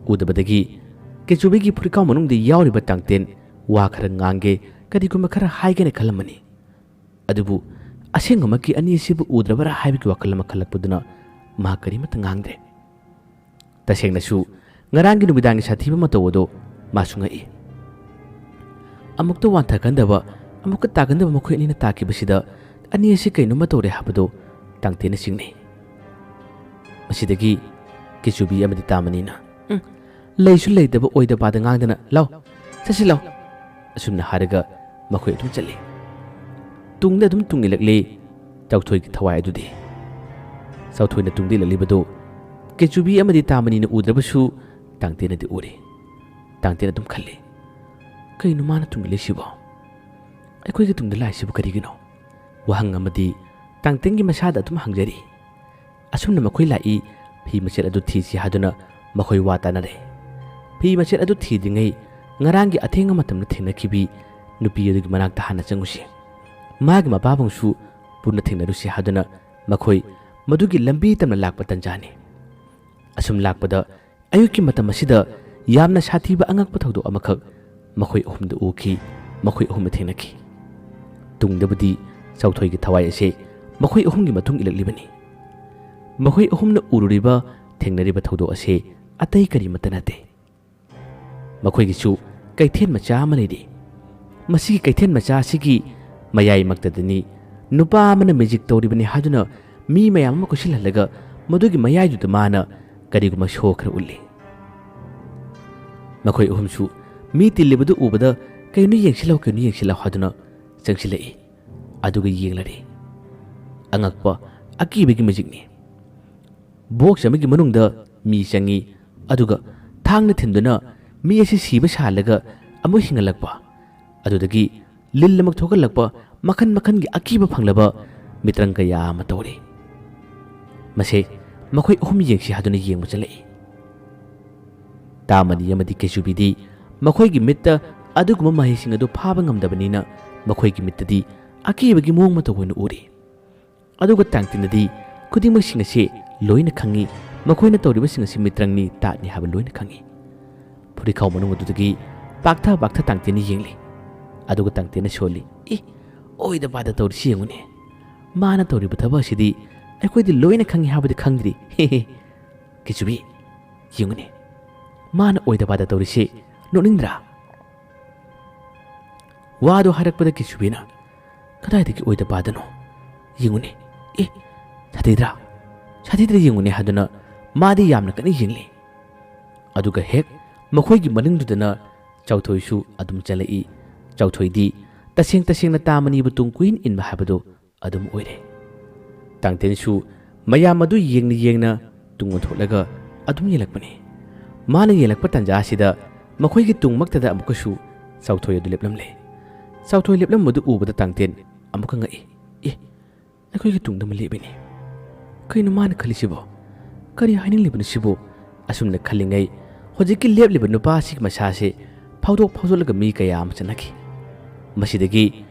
ꯎꯗꯕꯗꯒꯤ ꯀꯦꯆꯨꯕꯤꯒꯤ ꯐꯨꯔꯤꯠꯈꯥꯎ ꯃꯅꯨꯡꯗ ꯌꯥꯎꯔꯤꯕ ꯇꯥꯡꯇꯦꯟ ꯋꯥ ꯈꯔ ꯉꯥꯡꯒꯦ, ꯀꯔꯤꯒꯨꯝꯕ ꯈꯔ ꯍꯥꯏꯒꯦꯅ ꯈꯜꯂꯝꯕꯅꯤ꯫ ꯑꯗꯨꯕꯨ ꯑꯁꯦꯡꯕꯃꯛꯀꯤ ꯑꯅꯤ ꯑꯁꯤꯕꯨ ꯎꯗ꯭ꯔꯕꯔꯥ ꯍꯥꯏꯕꯒꯤ ꯋꯥꯈꯜ ꯑꯃ ꯈꯜꯂꯛꯄꯗꯨꯅ ꯃꯍꯥꯛ ꯀꯔꯤꯃꯠꯇ ꯉꯥꯡꯗ꯭ꯔꯦ꯫ ꯇꯁꯦꯡꯅꯁꯨ ꯉꯔꯥꯡꯒꯤ ꯅꯨꯃꯤꯗꯥꯡꯒꯤ ꯁꯥꯊꯤꯕ ꯃꯇꯧ ꯑꯗꯣ ꯃꯥꯁꯨ ꯉꯛꯏ꯫ ꯑꯃꯨꯛꯇ ꯋꯥꯟꯊꯒꯟꯗꯕ, ꯑꯃꯨꯛꯀ ꯇꯥꯒꯟꯗꯕ ꯃꯈꯣꯏ ꯑꯅꯤꯅ ꯇꯥꯈꯤꯕꯁꯤꯗ ꯑꯅꯤ ꯑꯁꯤ ꯀꯩꯅꯣꯝꯃ ꯇꯧꯔꯦ ꯍꯥꯏꯕꯗꯣ ꯇꯥꯡꯇꯦꯟꯅ ꯆꯤꯡꯅꯩ꯫ ꯃꯁꯤꯗꯒꯤ ꯀꯦꯆꯨꯕꯤ ꯑꯃꯗꯤ ꯇꯥꯃꯅꯤꯅ, "ꯎꯝ, ꯂꯩꯁꯨ ꯂꯩꯇꯕ ꯑꯣꯏꯗ ꯄꯥꯗ ꯉꯥꯡꯗꯅ ꯂꯥꯎ, ꯆꯠꯁꯤ ꯂꯥꯎ," ꯑꯁꯨꯝꯅ ꯍꯥꯏꯔꯒ ꯃꯈꯣꯏ ꯑꯗꯨꯝ ꯆꯠꯂꯤ꯫ ꯇꯨꯡꯗ ꯑꯗꯨꯝ ꯇꯨꯡ ꯏꯜꯂꯛꯂꯤ ꯆꯥꯎꯊꯣꯏꯒꯤ ꯊꯋꯥꯏ ꯑꯗꯨꯗꯤ꯫ ꯆꯥꯎꯊꯣꯏꯅ ꯇꯨꯡꯗ ꯏꯜꯂꯛꯂꯤꯕꯗꯨ ꯀꯦꯆꯨꯕꯤ ꯑꯃꯗꯤ ꯇꯥꯃꯅꯤꯅ ꯎꯗ꯭ꯔꯕꯁꯨ ꯇꯥꯡꯇꯦꯟꯅꯗꯤ ꯎꯔꯤ꯫ ꯇꯥꯡꯇꯦꯟ ꯑꯗꯨꯝ ꯈꯜꯂꯤ, "ꯀꯩꯅꯣ ꯃꯥꯅ ꯇꯨꯡ ꯏꯜꯂꯤꯁꯤꯕꯣ? ꯑꯩꯈꯣꯏꯒꯤ ꯇꯨꯡꯗ ꯂꯥꯛꯏꯁꯤꯕꯨ ꯀꯔꯤꯒꯤꯅꯣ?" ꯋꯥꯍꯪ ꯑꯃꯗꯤ ꯇꯥꯡꯇꯦꯟꯒꯤ ꯃꯁꯥꯗ ꯑꯗꯨꯝ ꯍꯪꯖꯔꯤ꯫ ꯑꯁꯨꯝꯅ ꯃꯈꯣꯏ ꯂꯥꯛꯏ, ꯐꯤ ꯃꯆꯦꯠ ꯑꯗꯨ ꯊꯤꯁꯤ ꯍꯥꯏꯗꯨꯅ ꯃꯈꯣꯏ ꯋꯥ ꯇꯥꯅꯔꯦ꯫ ꯐꯤ ꯃꯆꯦꯠ ꯑꯗꯨ ꯊꯤꯗ꯭ꯔꯤꯉꯩ ꯉꯔꯥꯡꯒꯤ ꯑꯊꯦꯡꯕ ꯃꯇꯝꯗ ꯊꯦꯡꯅꯈꯤꯕꯤ ꯅꯨꯄꯤ ꯑꯗꯨꯒꯤ ꯃꯅꯥꯛꯇ ꯍꯥꯟꯅ ꯆꯪꯉꯨꯁꯤ꯫ ꯃꯥꯒꯤ ꯃꯄꯥꯕꯨꯡꯁꯨ ꯄꯨꯟꯅ ꯊꯦꯡꯅꯔꯨꯁꯤ ꯍꯥꯏꯗꯨꯅ ꯃꯈꯣꯏ ꯃꯗꯨꯒꯤ ꯂꯝꯕꯤ ꯇꯝꯅ ꯂꯥꯛꯄ ꯇꯟꯖꯥꯅꯤ꯫ ꯑꯁꯨꯝ ꯂꯥꯛꯄꯗ ꯑꯌꯨꯛꯀꯤ ꯃꯇꯝ ꯑꯁꯤꯗ ꯌꯥꯝꯅ ꯁꯥꯊꯤꯕ ꯑꯉꯛꯄ ꯊꯧꯗꯣꯛ ꯑꯃꯈꯛ ꯃꯈꯣꯏ ꯑꯍꯨꯝꯗ ꯎꯈꯤ, ꯃꯈꯣꯏ ꯑꯍꯨꯝꯗ ꯊꯦꯡꯅꯈꯤ꯫ ꯇꯨꯡꯗꯕꯨꯗꯤ ꯆꯥꯎꯊꯣꯏꯒꯤ ꯊꯋꯥꯏ ꯑꯁꯦ ꯃꯈꯣꯏ ꯑꯍꯨꯝꯒꯤ ꯃꯇꯨꯡ ꯏꯜꯂꯛꯂꯤꯕꯅꯤ꯫ ꯃꯈꯣꯏ ꯑꯍꯨꯝꯅ ꯎꯔꯨꯔꯤꯕ, ꯊꯦꯡꯅꯔꯤꯕ ꯊꯧꯗꯣꯛ ꯑꯁꯦ ꯑꯇꯩ ꯀꯔꯤꯃꯠꯇ ꯅꯠꯇꯦ꯫ ꯃꯈꯣꯏꯒꯤꯁꯨ ꯀꯩꯊꯦꯜ ꯃꯆꯥ ꯑꯃ ꯂꯩꯔꯤ꯫ ꯃꯁꯤꯒꯤ ꯀꯩꯊꯦꯜ ꯃꯆꯥ ꯑꯁꯤꯒꯤ ꯃꯌꯥꯏꯃꯛꯇꯗꯅꯤ ꯅꯨꯄꯥ ꯑꯃꯅ ꯃꯦꯖꯤꯛ ꯇꯧꯔꯤꯕꯅꯤ ꯍꯥꯏꯗꯨꯅ ꯃꯤ ꯃꯌꯥꯝ ꯑꯃ ꯀꯣꯏꯁꯤꯜꯍꯜꯂꯒ ꯃꯗꯨꯒꯤ ꯃꯌꯥꯏꯗꯨꯗ ꯃꯥꯅ ꯀꯔꯤꯒꯨꯝꯕ ꯁꯣ ꯈꯔ ꯎꯠꯂꯤ꯫ ꯃꯈꯣꯏ ꯑꯍꯨꯝꯁꯨ ꯃꯤ ꯇꯤꯜꯂꯤꯕꯗꯨ ꯎꯕꯗ "ꯀꯩꯅꯣ ꯌꯦꯡꯁꯤꯜꯂꯣ, ꯀꯩꯅꯣ ꯌꯦꯡꯁꯤꯜꯂꯣ" ꯍꯥꯏꯗꯨꯅ ꯆꯪꯁꯤꯜꯂꯛꯏ꯫ ꯑꯗꯨꯒ ꯌꯦꯡꯂꯔꯦ꯫ ꯑꯉꯛꯄ, ꯑꯀꯤꯕꯒꯤ ꯃꯦꯖꯤꯛꯅꯤ꯫ ꯕꯣꯛꯁ ꯑꯃꯒꯤ ꯃꯅꯨꯡꯗ ꯃꯤ ꯆꯪꯏ, ꯑꯗꯨꯒ ꯊꯥꯡꯅ ꯊꯤꯟꯗꯨꯅ ꯃꯤ ꯑꯁꯤ ꯁꯤꯕ ꯁꯥꯍꯜꯂꯒ ꯑꯃꯨꯛ ꯍꯤꯡꯍꯜꯂꯛꯄ, ꯑꯗꯨꯗꯒꯤ ꯂꯤꯟ ꯑꯃꯨꯛ ꯊꯣꯛꯍꯜꯂꯛꯄ, ꯃꯈꯜ ꯃꯈꯜꯒꯤ ꯑꯀꯤꯕ ꯐꯪꯂꯕ ꯃꯤꯇ꯭ꯔꯪ ꯀꯌꯥ ꯑꯃ ꯇꯧꯔꯤ꯫ ꯃꯁꯦ ꯃꯈꯣꯏ ꯑꯍꯨꯝ ꯌꯦꯡꯁꯤ ꯍꯥꯏꯗꯨꯅ ꯌꯦꯡꯕ ꯆꯠꯂꯛꯏ꯫ ꯇꯥꯃꯅꯤ ꯑꯃꯗꯤ ꯀꯦꯆꯨꯕꯤꯗꯤ ꯃꯈꯣꯏꯒꯤ ꯃꯤꯠꯇ ꯑꯗꯨꯒꯨꯝꯕ ꯃꯍꯩꯁꯤꯡ ꯑꯗꯨ ꯐꯥꯕ ꯉꯝꯗꯕꯅꯤꯅ ꯃꯈꯣꯏꯒꯤ ꯃꯤꯠꯇꯗꯤ ꯑꯀꯤꯕꯒꯤ ꯃꯑꯣꯡ ꯃꯇꯧ ꯑꯣꯏꯅ ꯎꯔꯤ꯫ ꯑꯗꯨꯒ ꯇꯥꯡꯇꯤꯟꯗꯗꯤ ꯈꯨꯗꯤꯡꯃꯛꯁꯤꯡ ꯑꯁꯤ ꯂꯣꯏꯅ ꯈꯪꯏ꯫ ꯃꯈꯣꯏꯅ ꯇꯧꯔꯤꯕꯁꯤꯡ ꯑꯁꯤ ꯃꯤꯇ꯭ꯔꯪꯅꯤ, ꯇꯥꯠꯅꯤ ꯍꯥꯏꯕ ꯂꯣꯏꯅ ꯈꯪꯏ꯫ ꯐꯨꯔꯤꯈꯥꯎ ꯃꯅꯨꯡ ꯑꯗꯨꯗꯒꯤ ꯄꯥꯛꯊ ꯄꯥꯛꯊ ꯇꯥꯡꯇꯦꯟꯅ ꯌꯦꯡꯂꯤ꯫ ꯑꯗꯨꯒ ꯇꯥꯡꯇꯦꯟꯅ ꯁꯣꯜꯂꯤ꯫ "ꯏ, ꯑꯣꯏꯗ ꯄꯥꯗ ꯇꯧꯔꯤꯁꯤ ꯌꯦꯡꯉꯨꯅꯦ꯫ ꯃꯥꯅ ꯇꯧꯔꯤꯕ ꯊꯕꯛ ꯑꯁꯤꯗꯤ ꯑꯩꯈꯣꯏꯗꯤ ꯂꯣꯏꯅ ꯈꯪꯏ ꯍꯥꯏꯕꯗꯤ ꯈꯪꯗ꯭ꯔꯤ꯫ ꯍꯦ ꯍꯦ꯫ ꯀꯤꯆꯨꯕꯤ, ꯌꯦꯡꯉꯨꯅꯦ꯫ ꯃꯥꯅ ꯑꯣꯏꯗ ꯄꯥꯗ ꯇꯧꯔꯤꯁꯤ ꯅꯣꯛꯅꯤꯡꯗ꯭ꯔꯥ?" ꯋꯥꯗꯣ ꯍꯥꯏꯔꯛꯄꯗ ꯀꯤꯆꯨꯕꯤꯅ, "ꯀꯗꯥꯏꯗꯒꯤ ꯑꯣꯏꯗ ꯄꯥꯗꯅꯣ? ꯌꯦꯡꯉꯨꯅꯦ꯫ ꯑꯦ, ꯁꯥꯊꯤꯗ꯭ꯔꯥ? ꯁꯥꯊꯤꯗ꯭ꯔꯥ ꯌꯦꯡꯉꯨꯅꯦ" ꯍꯥꯏꯗꯨꯅ ꯃꯥꯗꯤ ꯌꯥꯝꯅ ꯀꯟꯅ ꯌꯦꯡꯂꯤ꯫ ꯑꯗꯨꯒ ꯍꯦꯛ ꯃꯈꯣꯏꯒꯤ ꯃꯅꯤꯡꯗꯨꯗꯅ ꯆꯥꯎꯊꯣꯏꯁꯨ ꯑꯗꯨꯝ ꯆꯦꯜꯂꯛꯏ꯫ ꯆꯥꯎꯊꯣꯏꯗꯤ ꯇꯁꯦꯡ ꯇꯁꯦꯡꯅ ꯇꯥ ꯃꯅꯤꯕꯨ ꯇꯨꯡ ꯀꯣꯏꯏꯟ ꯏꯟꯕ ꯍꯥꯏꯕꯗꯨ ꯑꯗꯨꯝ ꯑꯣꯏꯔꯦ꯫ ꯇꯥꯡꯇꯦꯟꯁꯨ ꯃꯌꯥꯝ ꯑꯗꯨ ꯌꯦꯡꯅ ꯌꯦꯡꯅ ꯇꯨꯡ ꯑꯣꯟꯊꯣꯛꯂꯒ ꯑꯗꯨꯝ ꯌꯦꯡꯂꯛꯄꯅꯤ꯫ ꯃꯥꯅ ꯌꯦꯡꯂꯛꯄ ꯇꯥꯟꯖꯥ ꯑꯁꯤꯗ ꯃꯈꯣꯏꯒꯤ ꯇꯨꯡꯃꯛꯇꯗ ꯑꯃꯨꯛꯀꯁꯨ ꯆꯥꯎꯊꯣꯏ ꯑꯗꯨ ꯂꯦꯞꯂꯝꯂꯦ꯫ ꯆꯥꯎꯊꯣꯏ ꯂꯦꯞꯂꯝꯕꯗꯨ ꯎꯕꯗ ꯇꯥꯡꯇꯦꯟ ꯑꯃꯨꯛꯀ ꯉꯛꯏ꯫ "ꯑꯦ, ꯑꯩꯈꯣꯏꯒꯤ ꯇꯨꯡꯗ ꯑꯃ ꯂꯦꯞꯄꯤꯅꯦ꯫ ꯀꯩꯅꯣ ꯃꯥꯅ ꯈꯜꯂꯤꯁꯤꯕꯣ? ꯀꯔꯤ ꯍꯥꯏꯅꯤꯡꯂꯤꯕꯅꯣ ꯁꯤꯕꯨ?" ꯑꯁꯨꯝꯅ ꯈꯜꯂꯤꯉꯩ ꯍꯧꯖꯤꯛꯀꯤ ꯂꯦꯞꯂꯤꯕ ꯅꯨꯄꯥ ꯑꯁꯤꯒꯤ ꯃꯁꯥꯁꯦ ꯐꯥꯎꯗꯣꯛ ꯐꯥꯎꯗꯣꯛꯂꯒ ꯃꯤ ꯀꯌꯥ ꯑꯃ ꯆꯠꯅꯈꯤ꯫ ꯃꯁꯤꯗꯒꯤ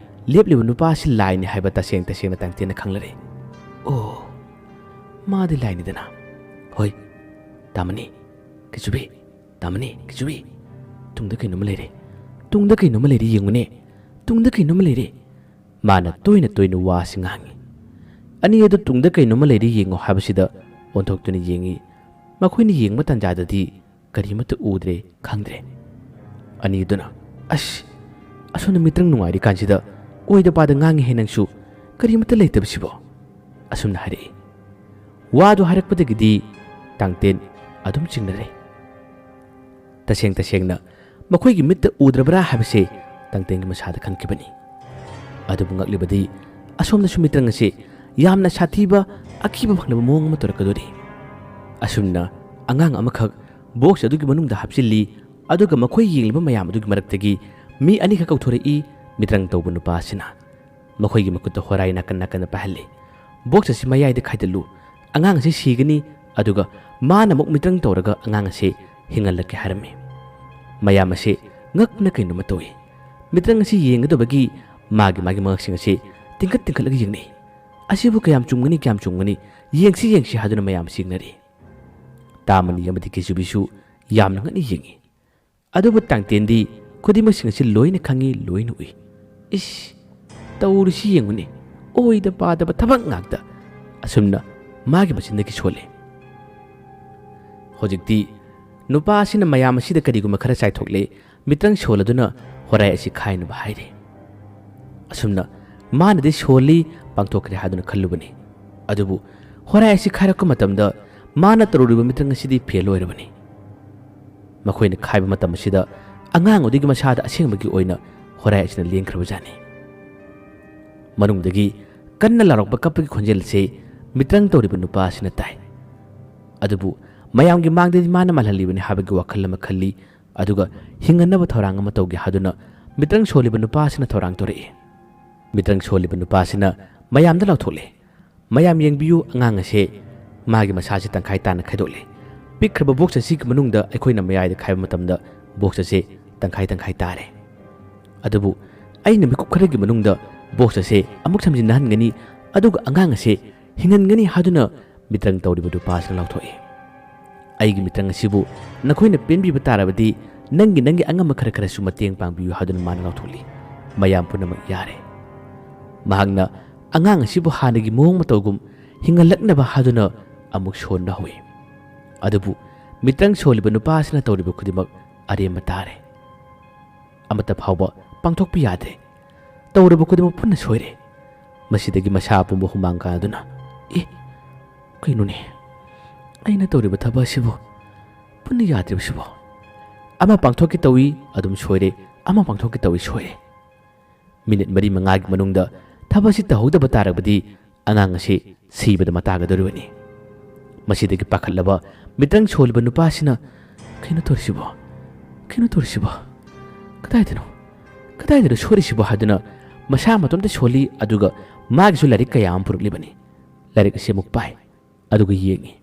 ꯂꯦꯞꯂꯤꯕ ꯅꯨꯄꯥ ꯑꯁꯤ ꯂꯥꯏꯅꯤ ꯍꯥꯏꯕ ꯇꯁꯦꯡ ꯇꯁꯦꯡꯅ ꯇꯥꯡꯇꯦꯟꯅ ꯈꯪꯂꯔꯦ꯫ "ꯑꯣ, ꯃꯥꯗꯤ ꯂꯥꯏꯅꯤꯗꯅ꯫ ꯍꯣꯏ, ꯇꯥꯃꯅꯤ, ꯀꯤꯆꯨꯕꯤ, ꯇꯥꯃꯅꯤ, ꯀꯤꯆꯨꯕꯤ, ꯇꯨꯡꯗ ꯀꯩꯅꯣꯝꯃ ꯂꯩꯔꯦ꯫ ꯇꯨꯡꯗ ꯀꯩꯅꯣꯝꯃ ꯂꯩꯔꯦ, ꯌꯦꯡꯉꯨꯅꯦ꯫ ꯇꯨꯡꯗ ꯀꯩꯅꯣꯝꯃ ꯂꯩꯔꯦ꯫" ꯃꯥꯅ ꯇꯣꯏꯅ ꯇꯣꯏꯅ ꯋꯥ ꯑꯁꯤ ꯉꯥꯡꯏ꯫ ꯑꯅꯤ ꯑꯗꯨ ꯇꯨꯡꯗ ꯀꯩꯅꯣꯝꯃ ꯂꯩꯔꯦ ꯌꯦꯡꯉꯨ ꯍꯥꯏꯕꯁꯤꯗ ꯑꯣꯟꯊꯣꯛꯇꯨꯅ ꯌꯦꯡꯏ꯫ ꯃꯈꯣꯏꯅ ꯌꯦꯡꯕ ꯇꯥꯟꯖꯥꯗꯗꯤ ꯀꯔꯤꯃꯠꯇ ꯎꯗ꯭ꯔꯦ, ꯈꯪꯗ꯭ꯔꯦ꯫ ꯑꯅꯤꯗꯨꯅ, "ꯑꯁ, ꯑꯁꯣꯝꯗ ꯃꯤꯇ꯭ꯔꯪ ꯅꯨꯡꯉꯥꯏꯔꯤꯀꯥꯟꯁꯤꯗ ꯑꯣꯏꯗ ꯄꯥꯗ ꯉꯥꯡꯉꯤꯍꯦ ꯅꯪꯁꯨ, ꯀꯔꯤꯃꯠꯇ ꯂꯩꯇꯕꯁꯤꯕꯣ?" ꯑꯁꯨꯝꯅ ꯍꯥꯏꯔꯛꯏ꯫ ꯋꯥꯗꯨ ꯍꯥꯏꯔꯛꯄꯗꯒꯤꯗꯤ ꯇꯥꯡꯇꯦꯟ ꯑꯗꯨꯝ ꯆꯤꯡꯅꯔꯦ꯫ ꯇꯁꯦꯡ ꯇꯁꯦꯡꯅ ꯃꯈꯣꯏꯒꯤ ꯃꯤꯠꯇ ꯎꯗ꯭ꯔꯕ꯭ꯔꯥ ꯍꯥꯏꯕꯁꯦ ꯇꯥꯡꯇꯦꯟꯒꯤ ꯃꯁꯥꯗ ꯈꯪꯈꯤꯕꯅꯤ꯫ ꯑꯗꯨꯕꯨ ꯉꯛꯂꯤꯕꯗꯤ ꯑꯁꯣꯝꯗꯁꯨ ꯃꯤꯇ꯭ꯔꯪ ꯑꯁꯤ ꯌꯥꯝꯅ ꯁꯥꯊꯤꯕ ꯑꯀꯤꯕ ꯐꯪꯅꯕ ꯃꯑꯣꯡ ꯑꯃ ꯇꯧꯔꯛꯀꯗꯣꯔꯤ꯫ ꯑꯁꯨꯝꯅ ꯑꯉꯥꯡ ꯑꯃꯈꯛ ꯕꯣꯛꯁ ꯑꯗꯨꯒꯤ ꯃꯅꯨꯡꯗ ꯍꯥꯞꯆꯤꯜꯂꯤ, ꯑꯗꯨꯒ ꯃꯈꯣꯏ ꯌꯦꯡꯂꯤꯕ ꯃꯌꯥꯝ ꯑꯗꯨꯒꯤ ꯃꯔꯛꯇꯒꯤ ꯃꯤ ꯑꯅꯤꯈꯛ ꯀꯧꯊꯣꯔꯛꯏ, ꯃꯤꯇ꯭ꯔꯪ ꯇꯧꯕ ꯅꯨꯄꯥ ꯑꯁꯤꯅ꯫ ꯃꯈꯣꯏꯒꯤ ꯃꯈꯨꯠꯇ ꯍꯣꯔꯥꯏ ꯅꯥꯀꯟ ꯅꯥꯀꯟꯗ ꯄꯥꯏꯍꯜꯂꯤ꯫ "ꯕꯣꯛꯁ ꯑꯁꯤ ꯃꯌꯥꯏꯗ ꯈꯥꯏꯗꯠꯂꯨ, ꯑꯉꯥꯡ ꯑꯁꯤ ꯁꯤꯒꯅꯤ, ꯑꯗꯨꯒ ꯃꯥꯅ ꯑꯃꯨꯛ ꯃꯤꯇ꯭ꯔꯪ ꯇꯧꯔꯒ ꯑꯉꯥꯡ ꯑꯁꯤ ꯍꯤꯡꯍꯜꯂꯛꯀꯦ" ꯍꯥꯏꯔꯝꯃꯤ꯫ ꯃꯌꯥꯝ ꯑꯁꯤ ꯉꯛꯅ ꯀꯩꯅꯣꯝꯃ ꯇꯧꯏ꯫ ꯃꯤꯇ꯭ꯔꯪ ꯑꯁꯤ ꯌꯦꯡꯒꯗꯕꯒꯤ ꯃꯥꯒꯤ ꯃꯥꯒꯤ ꯃꯉꯛꯁꯤꯡ ꯑꯁꯤ ꯇꯤꯡꯈꯠ ꯇꯤꯡꯈꯠꯂꯒ ꯌꯦꯡꯅꯩ꯫ "ꯑꯁꯤꯕꯨ ꯀꯌꯥꯝ ꯆꯨꯝꯒꯅꯤ, ꯀꯌꯥꯝ ꯆꯨꯝꯒꯅꯤ? "ꯌꯦꯡꯁꯤ, ꯌꯦꯡꯁꯤ" ꯍꯥꯏꯗꯨꯅ ꯃꯌꯥꯝꯁꯤ ꯌꯦꯡꯅꯔꯤ꯫ ꯇꯥꯃꯅꯤ ꯑꯃꯗꯤ ꯀꯦꯖꯨꯕꯤꯁꯨ ꯌꯥꯝꯅ ꯉꯛꯅ ꯌꯦꯡꯉꯤ꯫ ꯑꯗꯨꯕꯨ ꯇꯥꯡꯇꯦꯟꯗꯤ ꯈꯨꯗꯤꯡꯃꯛꯁꯤꯡ ꯑꯁꯤ ꯂꯣꯏꯅ ꯈꯪꯏ, ꯂꯣꯏꯅ ꯎꯏ꯫ "ꯏꯁ, ꯇꯧꯔꯤꯁꯤ ꯌꯦꯡꯉꯨꯅꯦ, ꯑꯣꯏꯗ ꯄꯥꯗꯕ ꯊꯕꯛ ꯉꯥꯛꯇ!" ꯑꯁꯨꯝꯅ ꯃꯥꯒꯤ ꯃꯆꯤꯟꯗꯒꯤ ꯁꯣꯜꯂꯦ꯫ ꯍꯧꯖꯤꯛꯇꯤ ꯅꯨꯄꯥ ꯑꯁꯤꯅ ꯃꯌꯥꯝ ꯑꯁꯤꯗ ꯀꯔꯤꯒꯨꯝꯕ ꯈꯔ ꯆꯥꯏꯊꯣꯛꯂꯦ, ꯃꯤꯇ꯭ꯔꯪ ꯁꯣꯜꯂꯗꯨꯅ ꯍꯣꯔꯥꯏ ꯑꯁꯤ ꯈꯥꯏꯅꯕ ꯍꯥꯏꯔꯦ꯫ ꯑꯁꯨꯝꯅ ꯃꯥꯅꯗꯤ ꯁꯣꯜꯂꯤ, ꯄꯥꯡꯊꯣꯛꯈ꯭ꯔꯦ ꯍꯥꯏꯗꯨꯅ ꯈꯜꯂꯨꯕꯅꯤ꯫ ꯑꯗꯨꯕꯨ ꯍꯣꯔꯥꯏ ꯑꯁꯤ ꯈꯥꯏꯔꯛꯄ ꯃꯇꯝꯗ ꯃꯥꯅ ꯇꯧꯔꯨꯔꯤꯕ ꯃꯤꯇ꯭ꯔꯪ ꯑꯁꯤꯗꯤ ꯐꯦꯜ ꯑꯣꯏꯔꯕꯅꯤ꯫ ꯃꯈꯣꯏꯅ ꯈꯥꯏꯕ ꯃꯇꯝ ꯑꯁꯤꯗ ꯑꯉꯥꯡ ꯑꯗꯨꯒꯤ ꯃꯁꯥꯗ ꯑꯁꯦꯡꯕꯒꯤ ꯑꯣꯏꯅ ꯍꯣꯔꯥꯏ ꯑꯁꯤꯅ ꯂꯦꯡꯈ꯭ꯔꯕꯖꯥꯠꯅꯤ꯫ ꯃꯅꯨꯡꯗꯒꯤ ꯀꯟꯅ ꯂꯥꯎꯔꯛꯄ, ꯀꯞꯄꯒꯤ ꯈꯣꯟꯖꯦꯜ ꯑꯁꯤ ꯃꯤꯇ꯭ꯔꯪ ꯇꯧꯔꯤꯕ ꯅꯨꯄꯥ ꯑꯁꯤꯅ ꯇꯥꯏ꯫ ꯑꯗꯨꯕꯨ ꯃꯌꯥꯝꯒꯤ ꯃꯥꯡꯗꯗꯤ ꯃꯥꯅ ꯃꯥꯜꯍꯜꯂꯤꯕꯅꯤ ꯍꯥꯏꯕꯒꯤ ꯋꯥꯈꯜ ꯑꯃ ꯈꯜꯂꯤ꯫ ꯑꯗꯨꯒ ꯍꯤꯡꯍꯟꯅꯕ ꯊꯧꯔꯥꯡ ꯑꯃ ꯇꯧꯒꯦ ꯍꯥꯏꯗꯨꯅ ꯃꯤꯇ꯭ꯔꯪ ꯁꯣꯜꯂꯤꯕ ꯅꯨꯄꯥ ꯑꯁꯤꯅ ꯊꯧꯔꯥꯡ ꯇꯧꯔꯛꯏ꯫ ꯃꯤꯇ꯭ꯔꯪ ꯁꯣꯜꯂꯤꯕ ꯅꯨꯄꯥ ꯑꯁꯤꯅ ꯃꯌꯥꯝꯗ ꯂꯥꯎꯊꯣꯛꯂꯦ, "ꯃꯌꯥꯝ ꯌꯦꯡꯕꯤꯌꯨ, ꯑꯉꯥꯡ ꯑꯁꯦ ꯃꯥꯒꯤ ꯃꯁꯥꯁꯦ ꯇꯪꯈꯥꯏ ꯇꯥꯅ ꯈꯥꯏꯗꯣꯛꯂꯦ꯫ ꯄꯤꯛꯈ꯭ꯔꯕ ꯕꯣꯛꯁ ꯑꯁꯤꯒꯤ ꯃꯅꯨꯡꯗ ꯑꯩꯈꯣꯏꯅ ꯃꯌꯥꯏꯗ ꯈꯥꯏꯕ ꯃꯇꯝꯗ ꯕꯣꯛꯁ ꯑꯁꯦ ꯇꯪꯈꯥꯏ ꯇꯪꯈꯥꯏ ꯇꯥꯔꯦ꯫ ꯑꯗꯨꯕꯨ ꯑꯩꯅ ꯃꯤꯀꯨꯞ ꯈꯔꯒꯤ ꯃꯅꯨꯡꯗ ꯕꯣꯛꯁ ꯑꯁꯦ ꯑꯃꯨꯛ ꯁꯝꯖꯤꯟꯅꯍꯟꯒꯅꯤ, ꯑꯗꯨꯒ ꯑꯉꯥꯡ ꯑꯁꯦ ꯍꯤꯡꯍꯟꯒꯅꯤ" ꯍꯥꯏꯗꯨꯅ ꯃꯤꯇ꯭ꯔꯪ ꯇꯧꯔꯤꯕ ꯅꯨꯄꯥꯁꯤꯅ ꯂꯥꯎꯊꯣꯛꯏ꯫ "ꯑꯩꯒꯤ ꯃꯤꯇ꯭ꯔꯪ ꯑꯁꯤꯕꯨ ꯅꯈꯣꯏꯅ ꯄꯦꯟꯕꯤꯕ ꯇꯥꯔꯕꯗꯤ ꯅꯪꯒꯤ, ꯅꯪꯒꯤ ꯑꯉꯝꯕ ꯈꯔ ꯈꯔꯁꯨ ꯃꯇꯦꯡ ꯄꯥꯡꯕꯤꯌꯨ" ꯍꯥꯏꯗꯨꯅ ꯃꯥꯅ ꯂꯥꯎꯊꯣꯛꯂꯤ꯫ ꯃꯌꯥꯝ ꯄꯨꯝꯅꯃꯛ ꯌꯥꯔꯦ꯫ ꯃꯍꯥꯛꯅ ꯑꯉꯥꯡ ꯑꯁꯤꯕꯨ ꯍꯥꯟꯅꯒꯤ ꯃꯑꯣꯡ ꯃꯇꯧꯒꯨꯝ ꯍꯤꯡꯍꯜꯂꯛꯅꯕ ꯍꯥꯏꯗꯨꯅ ꯑꯃꯨꯛ ꯁꯣꯟꯕ ꯍꯧꯏ꯫ ꯑꯗꯨꯕꯨ ꯃꯤꯇ꯭ꯔꯪ ꯁꯣꯜꯂꯤꯕ ꯅꯨꯄꯥ ꯑꯁꯤꯅ ꯇꯧꯔꯤꯕ ꯈꯨꯗꯤꯡꯃꯛ ꯑꯔꯦꯝꯕ ꯇꯥꯔꯦ꯫ ꯑꯃꯠꯇ ꯐꯥꯎꯕ ꯄꯥꯡꯊꯣꯛꯄ ꯌꯥꯗ꯭ꯔꯦ꯫ ꯇꯧꯔꯕ ꯈꯨꯗꯤꯡꯃꯛ ꯄꯨꯟꯅ ꯁꯣꯏꯔꯦ꯫ ꯃꯁꯤꯗꯒꯤ ꯃꯁꯥ ꯄꯨꯝꯕ ꯍꯨꯃꯥꯡ ꯀꯥꯡꯗꯨꯅ, "ꯑꯦ, ꯀꯩꯅꯣꯅꯦ? ꯑꯩꯅ ꯇꯧꯔꯤꯕ ꯊꯕꯛ ꯑꯁꯤꯕꯨ ꯄꯨꯟꯅ ꯌꯥꯗ꯭ꯔꯤꯕꯁꯤꯕꯣ? ꯑꯃ ꯄꯥꯡꯊꯣꯛꯀꯦ ꯇꯧꯏ, ꯑꯗꯨꯝ ꯁꯣꯏꯔꯦ, ꯑꯃ ꯄꯥꯡꯊꯣꯛꯀꯦ ꯇꯧꯏ, ꯁꯣꯏꯔꯦ꯫ ꯃꯤꯅꯤꯠ ꯃꯔꯤ ꯃꯉꯥꯒꯤ ꯃꯅꯨꯡꯗ ꯊꯕꯛ ꯑꯁꯤ ꯇꯧꯍꯧꯗꯕ ꯇꯥꯔꯕꯗꯤ ꯑꯉꯥꯡ ꯑꯁꯤ ꯁꯤꯕꯗ ꯃꯇꯥꯒꯗꯧꯔꯤꯕꯅꯤ"꯫ ꯃꯁꯤꯗꯒꯤ ꯄꯥꯈꯠꯂꯕ ꯃꯤꯇ꯭ꯔꯪ ꯁꯣꯜꯂꯤꯕ ꯅꯨꯄꯥ ꯑꯁꯤꯅ, "ꯀꯩꯅꯣ ꯇꯧꯔꯤꯁꯤꯕꯣ? ꯀꯩꯅꯣ ꯇꯧꯔꯤꯁꯤꯕꯣ? ꯀꯗꯥꯏꯗꯅꯣ? ꯀꯗꯥꯏꯗꯅꯣ ꯁꯣꯏꯔꯤꯁꯤꯕꯣ?" ꯍꯥꯏꯗꯨꯅ ꯃꯁꯥ ꯃꯇꯣꯝꯇ ꯁꯣꯜꯂꯤ, ꯑꯗꯨꯒ ꯃꯥꯒꯤꯁꯨ ꯂꯥꯏꯔꯤꯛ ꯀꯌꯥ ꯑꯃ ꯄꯨꯔꯛꯂꯤꯕꯅꯤ꯫ ꯂꯥꯏꯔꯤꯛ ꯑꯁꯤ ꯑꯃꯨꯛ ꯄꯥꯏ꯫ ꯑꯗꯨꯒ ꯌꯦꯡꯉꯤ꯫